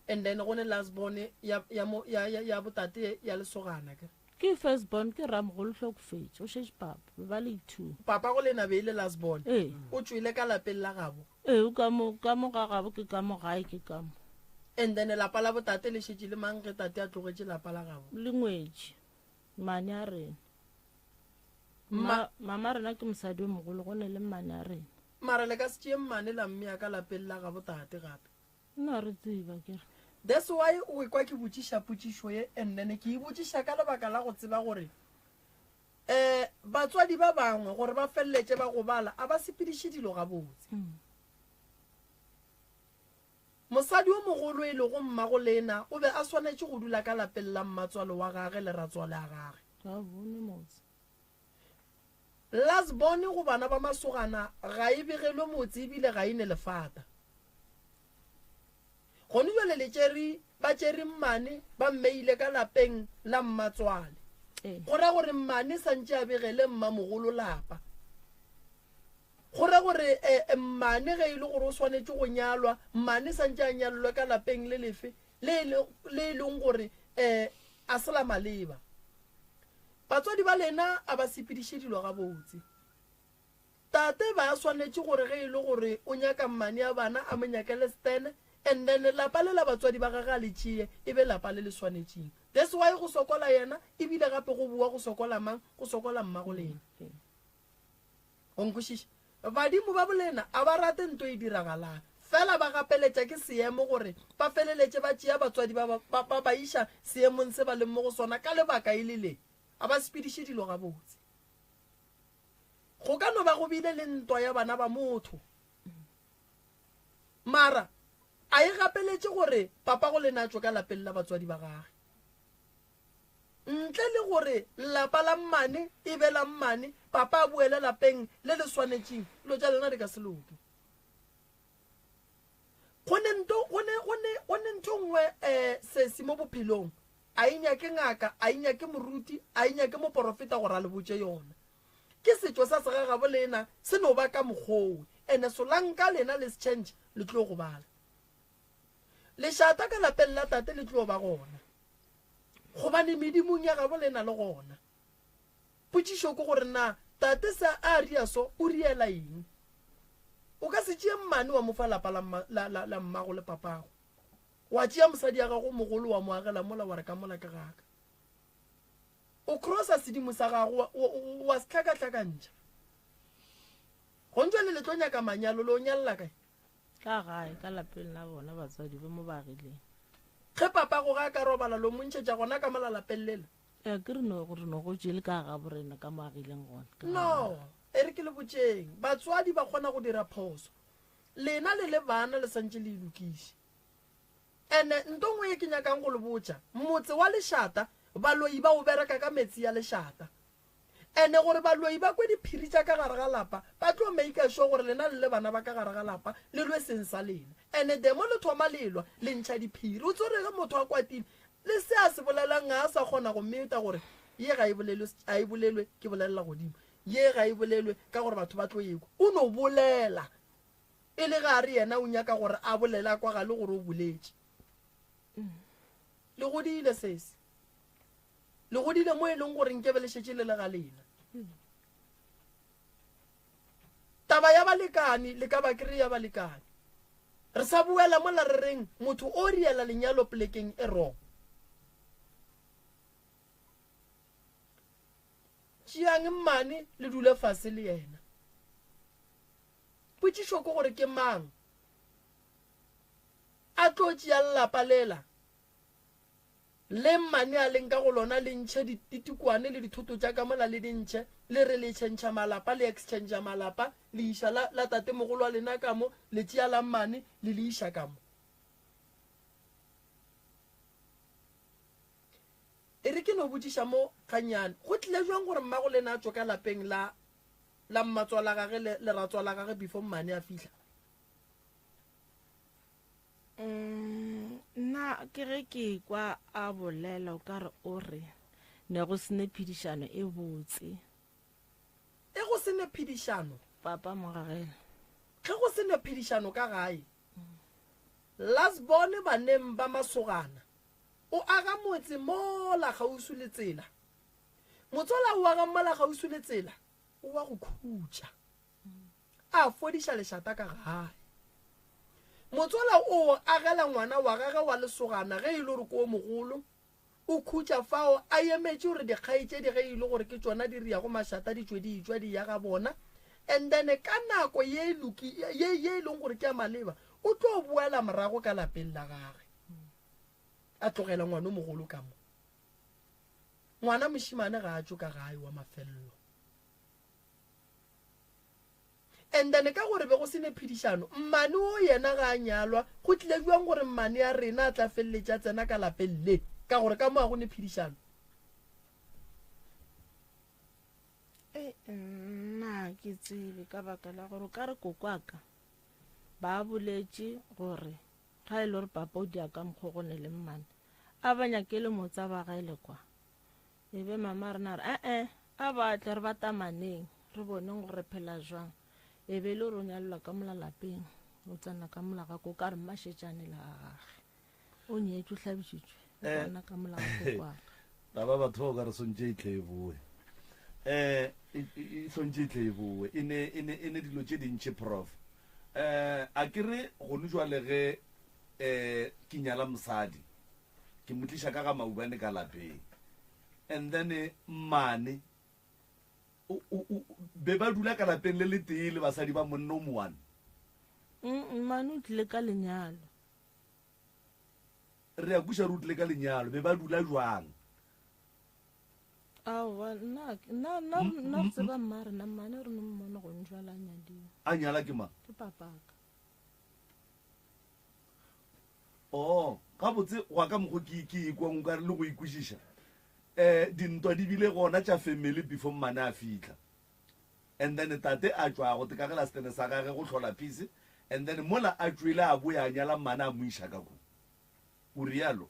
And then go ne last born ya, ya, mo, ya, ya, ya botate ya lesogana ke. Ke first born, ke ramogolo hlokofetše, o šetše papa, be ba le two. Papa go lena be e le last born. Ee. O tšwele ka lapeng la gabo. Ee, o ka mo, ka mo ga gabo ke ka mo gae ke ka mo. And then lapa la botate le šetše le mang ge tate a tlogetše lapa la gabo? Le ngwetši, mmane a rena. Ma, mama rena ke mosadi o mogolo, go ne le mmane a rena. Mara le ka se tšee mmane la mmea ka lapeng la gabo tate gape? Nna re tseba ke re. That's why o ekwa ke botšiša potšišo ye and then ke e botšiša ka lebaka la go tseba gore um batswadi ba bangwe gore ba feleletše ba gobala a ba sepediše dilo gabotse. Mosadi o mogolo e lego mmago Lena o be a swanetše go dula ka lapeng la mmatswalo wa gage le ratswale a gage. Ga bone motse. Last born go bana ba masogana ga e begelwe motse ebile ga e ne lefata. Gone jwale le tšere ba tšere mmane ba mmeile ka lapeng la mmatswale. Go ra gore mmane santše a begele mmamogolo lapa. Go ra gore eh, mmane ge e le gore o swanetše go nyalwa, mmane santše a nyalelwe ka lapeng le lefe le e leng gore eh, a se la maleba. Batswadi ba lena a ba sepediše dilo gabotse. Tate ba swanetše gore ge e le gore o nyaka mmane ya bana a mo nyakele stene and then lapa le la batswadi ba gage a le tšee e be lapa le le swanetšeng. That's why go sokola yena ebile gape go bowa go sokola mang? Go sokola mmago lena. O nkwešiša? Badimo ba bolena a ba rate nto e diragalang, fela ba gapeletša ke seemo gore ba feleletše ba tšea batswadi ba ba, ba ba iša seemong se ba leng mo go sona ka lebaka e le le, a ba sepediše dilo gabotse. Go ka no ba go bile le ntwa ya bana ba motho, mara a e gapeletše gore papa go lena a tšwe ka lapeng la batswadi ba gage. Ntle le gore lapa la mmane e be la mmane, papa a boele lapeng le le swanetšeng, dilo tša lena di ka se loke. Go ne nto, go ne, go ne, go ne ntho nngwe um sesi mo bophelong, a e nyake ngaka, a e nyake moruti, a e nyake moporofeta gore a le botše yona. Ke setšo sa segagabo lena, se no ba ka mokgowe. Ene solanka lena le se change, le tlo gobala. Lešata ka lapeng la tate le tlo ba gona, gobane medimong ya gabo le na le gona. Potšišo ke gore na tate se a ria so o riela eng? O ka se tšee mmane wa mo fa lapa la, la, la, la mmago le papago, wa tšea mosadi ya gago mogolo wa mo agela mola wa re ka mola ke gaka. O crossa sedimo sa gago wa, wa, wa se hlakahlakantšha. Gontšwa le le tlo nyaka manyalo, le o nyalela kae? Ka gae, ka lapeng la bona batswadi ba mo ba agileng. Ge papago ge a ka robala, lo mo ntšhetša gona ka mola lapeng lela? Ee, ke re no, re no gotše le ka gabo rena ka mo agileng gona. Ka No, e re ke le botšeng, batswadi ba kgona go dira phoso. Lena le le bana le santše le e lokiše. Ene nto nngwe ye ke nyakang go le botša, motse wa lešata, baloi ba o bereka ka metsi ya lešata. Ene gore baloi ba kwe diphiri tša ka gare ga lapa, ba tlo maker sure gore lena le le bana ba ka gare ga lapa le lwe seng sa lena. Ene demo le thoma le lwa, le ntšha diphiri. O tsore ge motho a kwatile, le se a se bolelang ga a sa kgona go meta gore ye ga e bolelwe, ga e bolelwe, ke bolelela godimo, ye ga e bolelwe ka gore batho ba tlo e kwa. O no bolela e le ge a re yena o nyaka gore a bolele a kwagale gore o boletše. Le godile sesi. Le godile mo e leng gore nkebe le šetše le le ga lena. Taba ya balekane le ka ba kry-a balekane. Re sa boela mola re reng motho o riela lenyalo polekeng e wrong. Tšeang mmane le dule fase le yena. Potšišo ke gore ke mang a tlo tšea lelapa lela Le mmane a leng ka go lona le ntšhe ditikwane le dithoto tša ka mola le di ntšhe, le re le tšhentšha malapa, le exchangea malapa, le iša la, la tatemogolo wa lena ka mo, le tšea la mmane le le iša ka mo. E re ke no botšiša mo gannyane, go tlile bjang gore mmago lena a tšwe ka lapeng la, la mmatswala gage le, le ratswala gage before mmane a fihla? Mm, nna ke ge ke kwa a bolela o ka re o re ne go sene phedišano e botse. E go se ne phedišano. Papa Mogagela. Ge go se ne phedišano ka gae, last born baneng ba masogana o aga motse mola kgauswi le tsela. Motse ola o agang mola kgauswi le tsela o wa go khutša. A fodiša lešata ka gae. Motse ola o o agela ngwana wa gage wa lesogana ge e le gore ke o mogolo, O khutša fao a emetše gore dikgaetšedi ge e le gore ke tšona di riago mašata di tšwe di etšwa di ya ga bona and then ka nako ye e loki ye ye e leng gore ke ya maleba o tlo boela morago ka lapeng la gage a tlogela ngwana o mogolo ka mo. Ngwana mošemane ga a tšwe ka gae wa mafello. And then ka gore be go se ne phedišano, mmane o yena ga a nyalwa, go tlile bjang gore mmane ya rena a tla feleletše a tsena ka lapeng le, ka gore ka mo ga go ne phedišano? Ei, nna ga ke tsebe ka baka la gore o ka re kokwaka ba boletše gore ga e le gore papa o dia ka mokgwa go ne le mmane a ba nyakele motsa ba gae le kwa. E be mama rena a re, E-e, a ba tle re ba tamaneng, re boneng gore re phela jwang. E be e le gore o nyalelwa ka mola lapeng, o tsena ka mola ga koko, a re mmašetšane le ga gage. O nyetšwe, o hlabišitšwe, o Eh. gona ka mola ga koko wa ka. Taba batho ba o ka re swantše e tle e boe. Eh, e e- e swantše e tle e boe. E ne e ne e ne dilo tše dintši prof. Eh, a ke re gone jwale ge eh ke nyala mosadi ke mo tliša ka ga maubane ka lapeng and then mmane o, o, o, be ba dula ka lapeng le le tee le basadi ba monna o mowane. Mmane o tlile ka lenyalo. Re a kweša re o tlile ka lenyalo, be ba dula jwang? Aowa, nna, nna, nna, nna re tseba mma rena, mmane re no mmona gone jwale a nyadiwa. A nyala ke mang? Ke papaka. Oh, gabotse go ya ka mokgo ke ke ikwang o ka re le go ikwešiša. Eh, dintwa di bile gona tša family before mmane a fihla. And then tate a tšwa go tekagela setene sa gage go hlola peace and then mola a tšwele a boya a nyala mmane a mo iša ka kua. O realo?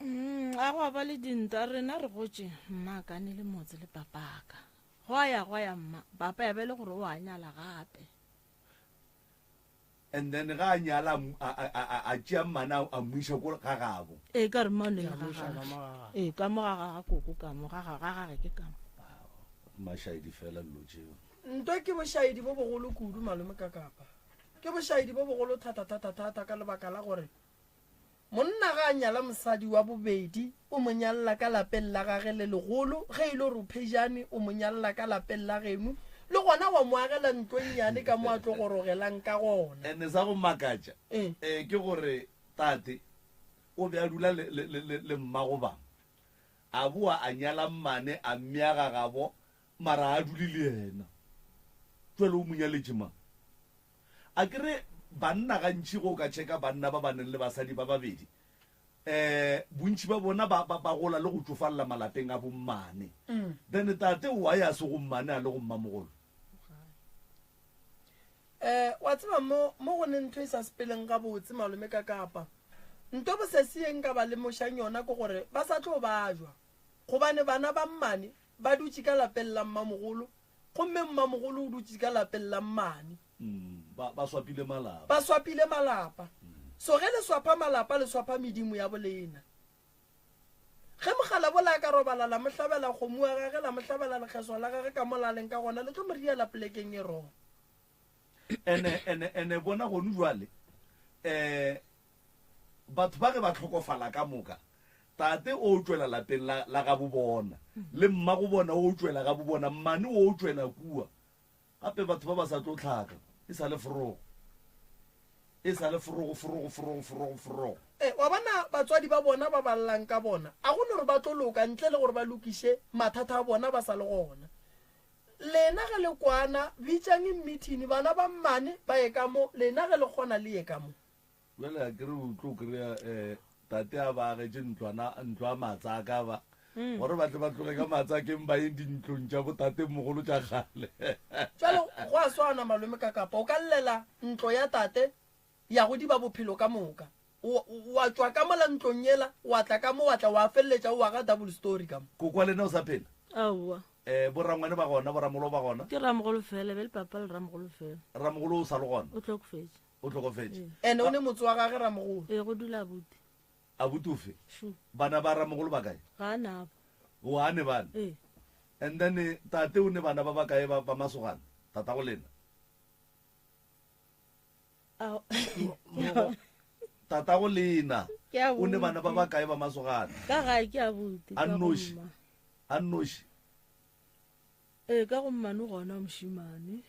Mm, a gwa ba le dintwa rena re gotše mma a kane le motse le papaka. Gwa ya gwa ya mma, papa ya be le gore o a nyala gape. And then ga a nyala a, a, a, a tšea mmane a, a mo iša ko ga gabo. Ee, ka re mmane Ke a ga mo iša ka gage. mo ga gage. Ee, ka mo ga ga koko ka mo ga ga ga gage ke ka mo. Mašaedi fela dilo tšeo. Ntwa ke bošaedi bo bogolo kudu, malome Kakapa. Ke bošaedi bo bogolo thata thata thata ka lebaka la gore Monna ga a nyala mosadi wa bobedi, o mo nyalela ka lapeng la gage le legolo, ge e le gore o phejane, o mo nyalela ka lapeng la geno, le gona wa mo agela ntlo e nnyane ka mo a tlo gorogelang ka gona. Ene sa go makatša Ee. eh, ke gore tate o be a dula le, le, le, le, le mmagobang. A boa a nyala mmane a mmea ga gabo mara ga a dule le yena. Jwale o mo nyaletše mang? A ke re banna gantši ge o ka checka banna ba ba neng le basadi ba babedi um bontši ba bona ba, ba, ba gola le go tšofalela malapeng a bommane. Then tate why a se go mmane a le go mmamogolo? Um wa tseba mo, mo go ne ntho e sa sepeleng gabotse malome ka kapa. Nto bosesi ye nka ba lemošang yona ke gore ba sa tlo bajwa. Gobane bana ba mmane ba dutše ka lapeng la mmamogolo Gomme mmamogolo o dutše ka lapeng la mmane. Ba, ba swapile malapa. Ba swapile malapa. So ge le swapha malapa, le swapha medimo ya bolena. Ge mogalabola a ka robala, la mo hlabela kgomo wa gage, la mo hlabela lekgeswa la gage ka mo la leng ka gona, le tlo mo riela polekeng e wrong. Ene, ene, ene bona gonu jwale, eh, Batho ba ge ba hlokofala ka moka, tate o tšwela lapeng la, la gabobona, le mmagobona o tšwela gabobona, mmane o tšwela kua. Gape batho ba ba sa tlo hlaka, e sa le forogo. E sa le forogo, forogo, forogo, forogo, forogo. E, wa bona batswadi ba bona ba ba llang ka bona, a go no re ba tlo loka ntle le gore ba lokiše mathata a bona ba sa le gona. Lena ge le kwana, bitšang mmithini, bana ba mmane ba ye ka mo, lena ge le kgona le ye ka mo. Bjale a ke re o tlo kry-a um tate a ba agetše ntlwana ntlo a matsaka ba gore ba tle ba tloge ka matsakeng ba ye dintlong tša botatemogolo tša kgale. Bjale go a swana malome ka kapa o ka llela ntlo ya tate ya go diba bophelo ka moka. O, wa tšwa ka mola ntlong yela wa tla ka mo wa tla wa feleletša o aga double story ka mo. Koko wa lena o sa phela? Aowa. Um borangwane ba gona, boramolo ba gona? Ke ramogolo fela, be le papa le ramogolo fela. Ramogolo o sa le gona? O hlokofetše. O hlokofetše. Ene o ne motse wa gage ramogolo? Ee, go dula abuti. Abuti ofe? Shu. Bana ba ramogolo ba kae? Ga a nabo. O a ne bana? Ee. And then tate o ne bana ba ba kae ba ba masogana? Tatago lena? Ao. Tatago lena Ke a o ne bana ba ba buti. kae ba masogana? Ka gae ke abuti. A ka go nnoši. mma. A nnoši. Ee, ka go mmane gona mošemane.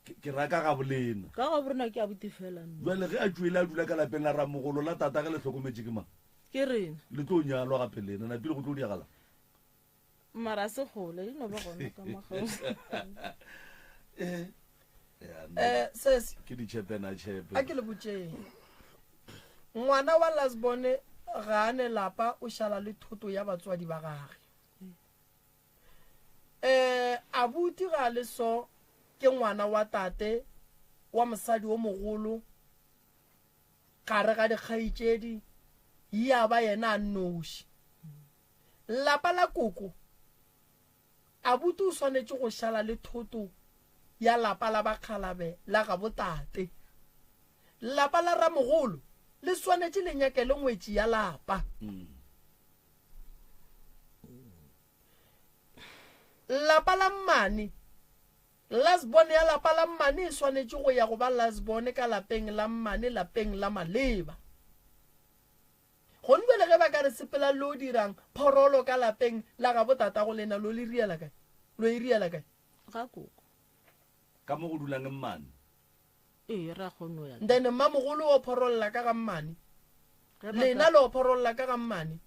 Ke, ke ra ka gabo lena. Ka gabo rena ke abuti fela nna. Bjale ge a tšwele a dula ka lapeng la ramogolo la tatage le hlokometše ke mang? Ke rena. Le tlo nyalwa gape lena, napile go tlo diagala. Mara a se kgole, di no ba gona ka mo kgauswi. Eh, ya, no. Eh, sesi. Ke ditšhepena tšhepe. A ke le botšeng. Ngwana wa lasbone ga a ne lapa, o šala le thoto ya batswadi ba gage. Eh, abuti ga a le so ke ngwana wa tate wa mosadi o mogolo gare ga dikgaetšedi, ya ba yena a nnoši. Lapa la koko, abuti o swanetše go šala le thoto ya lapa la bakgalabe la gabo tate. Lapa la ramogolo le swanetše le nyakele ngwetši ya lapa. Lapa la mmane, Lastborn ya lapa la mmane e swanetše go ya go ba lastborn ka lapeng la mmane lapeng la maleba. Gone bjale ge ba ka re sepela lo dirang phorolo ka lapeng la gabo tatago lena lo le riela kae? Lo e riela kae? Ga koko. Ka mo go dulang mmane. Ee, ra kgona go ya. Then mmamogolo o phorolla ka ga mmane. Ge ba Lena ka- lo phorolla ka ga mmane.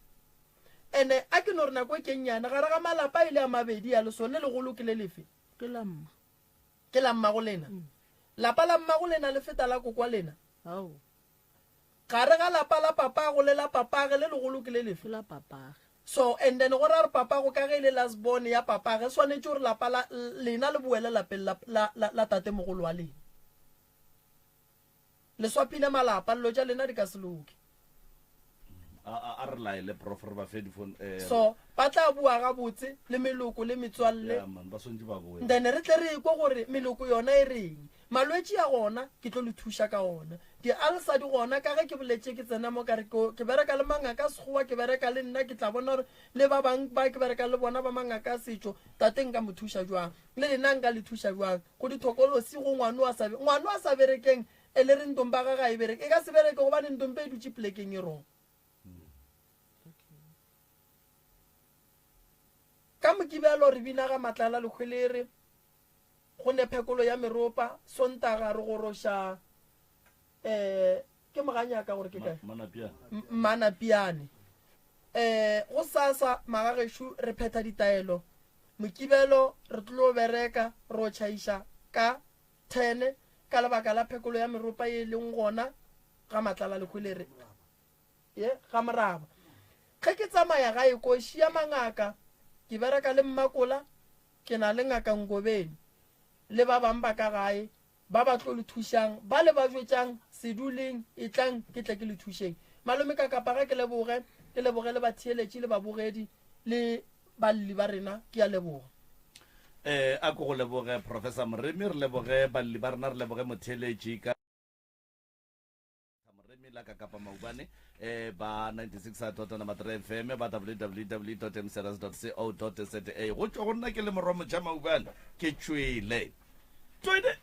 Ene a ke no re nako e ke nnyane gare ga malapa e le a mabedi a le sone legolo ke le lefe? Ke la mma. Ke la mmago lena. Lapa la mmago lena le feta la kokwa lena. Ao. Gare ga lapa la papago le la papage le legolo ke le lefe? Ke la papage. So, and then go ra gore papago ka ge e le last born ya papage, swanetše gore lapa la lena le boele lapeng la, la, la, la tatemogolo wa lena. Le swaphile malapa, dilo tša lena di ka se loke. A, a, a re laele prof re ba fe diphone. Eh, So, ba tla bua gabotse le meloko le metswalle. Yeah, man, ba swantše ba boe. Then re tle re ekwe gore meloko yona e reng. Malwetši a gona, ke tlo le thuša ka ona. Di-ulcer di gona, ka ge ke boletše ke tsena mo ka re ke, ke bereka le mangaka a Sekgowa, ke bereka le nna, ke tla bona gore le ba bang ba ke berekang le bona ba mangaka a setšo, tate nka mo thuša bjang, le lena nka le thuša bjang. Go dithokolosi, go ngwano a sa, ngwano a sa berekeng, e le re ntompa ga ga e bereke, e ka se bereke gobane ntompa e dutše polekeng e wrong. Ka Mokibelo re bina ga Matlala Lehwelere. Go ne phekolo ya meropa, Sontaga re goroša eh ke moganyaka gore ke kae? Mmanapiane. Eh go sasa magagešo re phetha ditaelo. Mokibelo re tlo bereka ro tšhaiša ka 10 ka lebaka la phekolo ya meropa ye e leng gona ga Matlala Lehwelere ye ga Moraba. Ge ke tsamaya gae ko šia mangaka ke bereka le Mmakola Ke na le Ngaka Ngobeni le ba bang ba ka gae ba ba tlo le thušang, ba le ba jwetšang, Se duleng, etlang ke tle ke le thušeng. Malome Kakapa, ga ke leboge, ke leboge le batheeletši le babogedi le balli ba rena, ke a leboga. Eh, a ko go leboge Professor Moremi, re leboge balli ba rena, re leboge motheeletši ka. Moremi la ka kapa maubane eh ba 96 dot number 3 FM ba www.mcrs.co.za go tšwa go nna ke le morwa motšha maubane ke tšwele twene.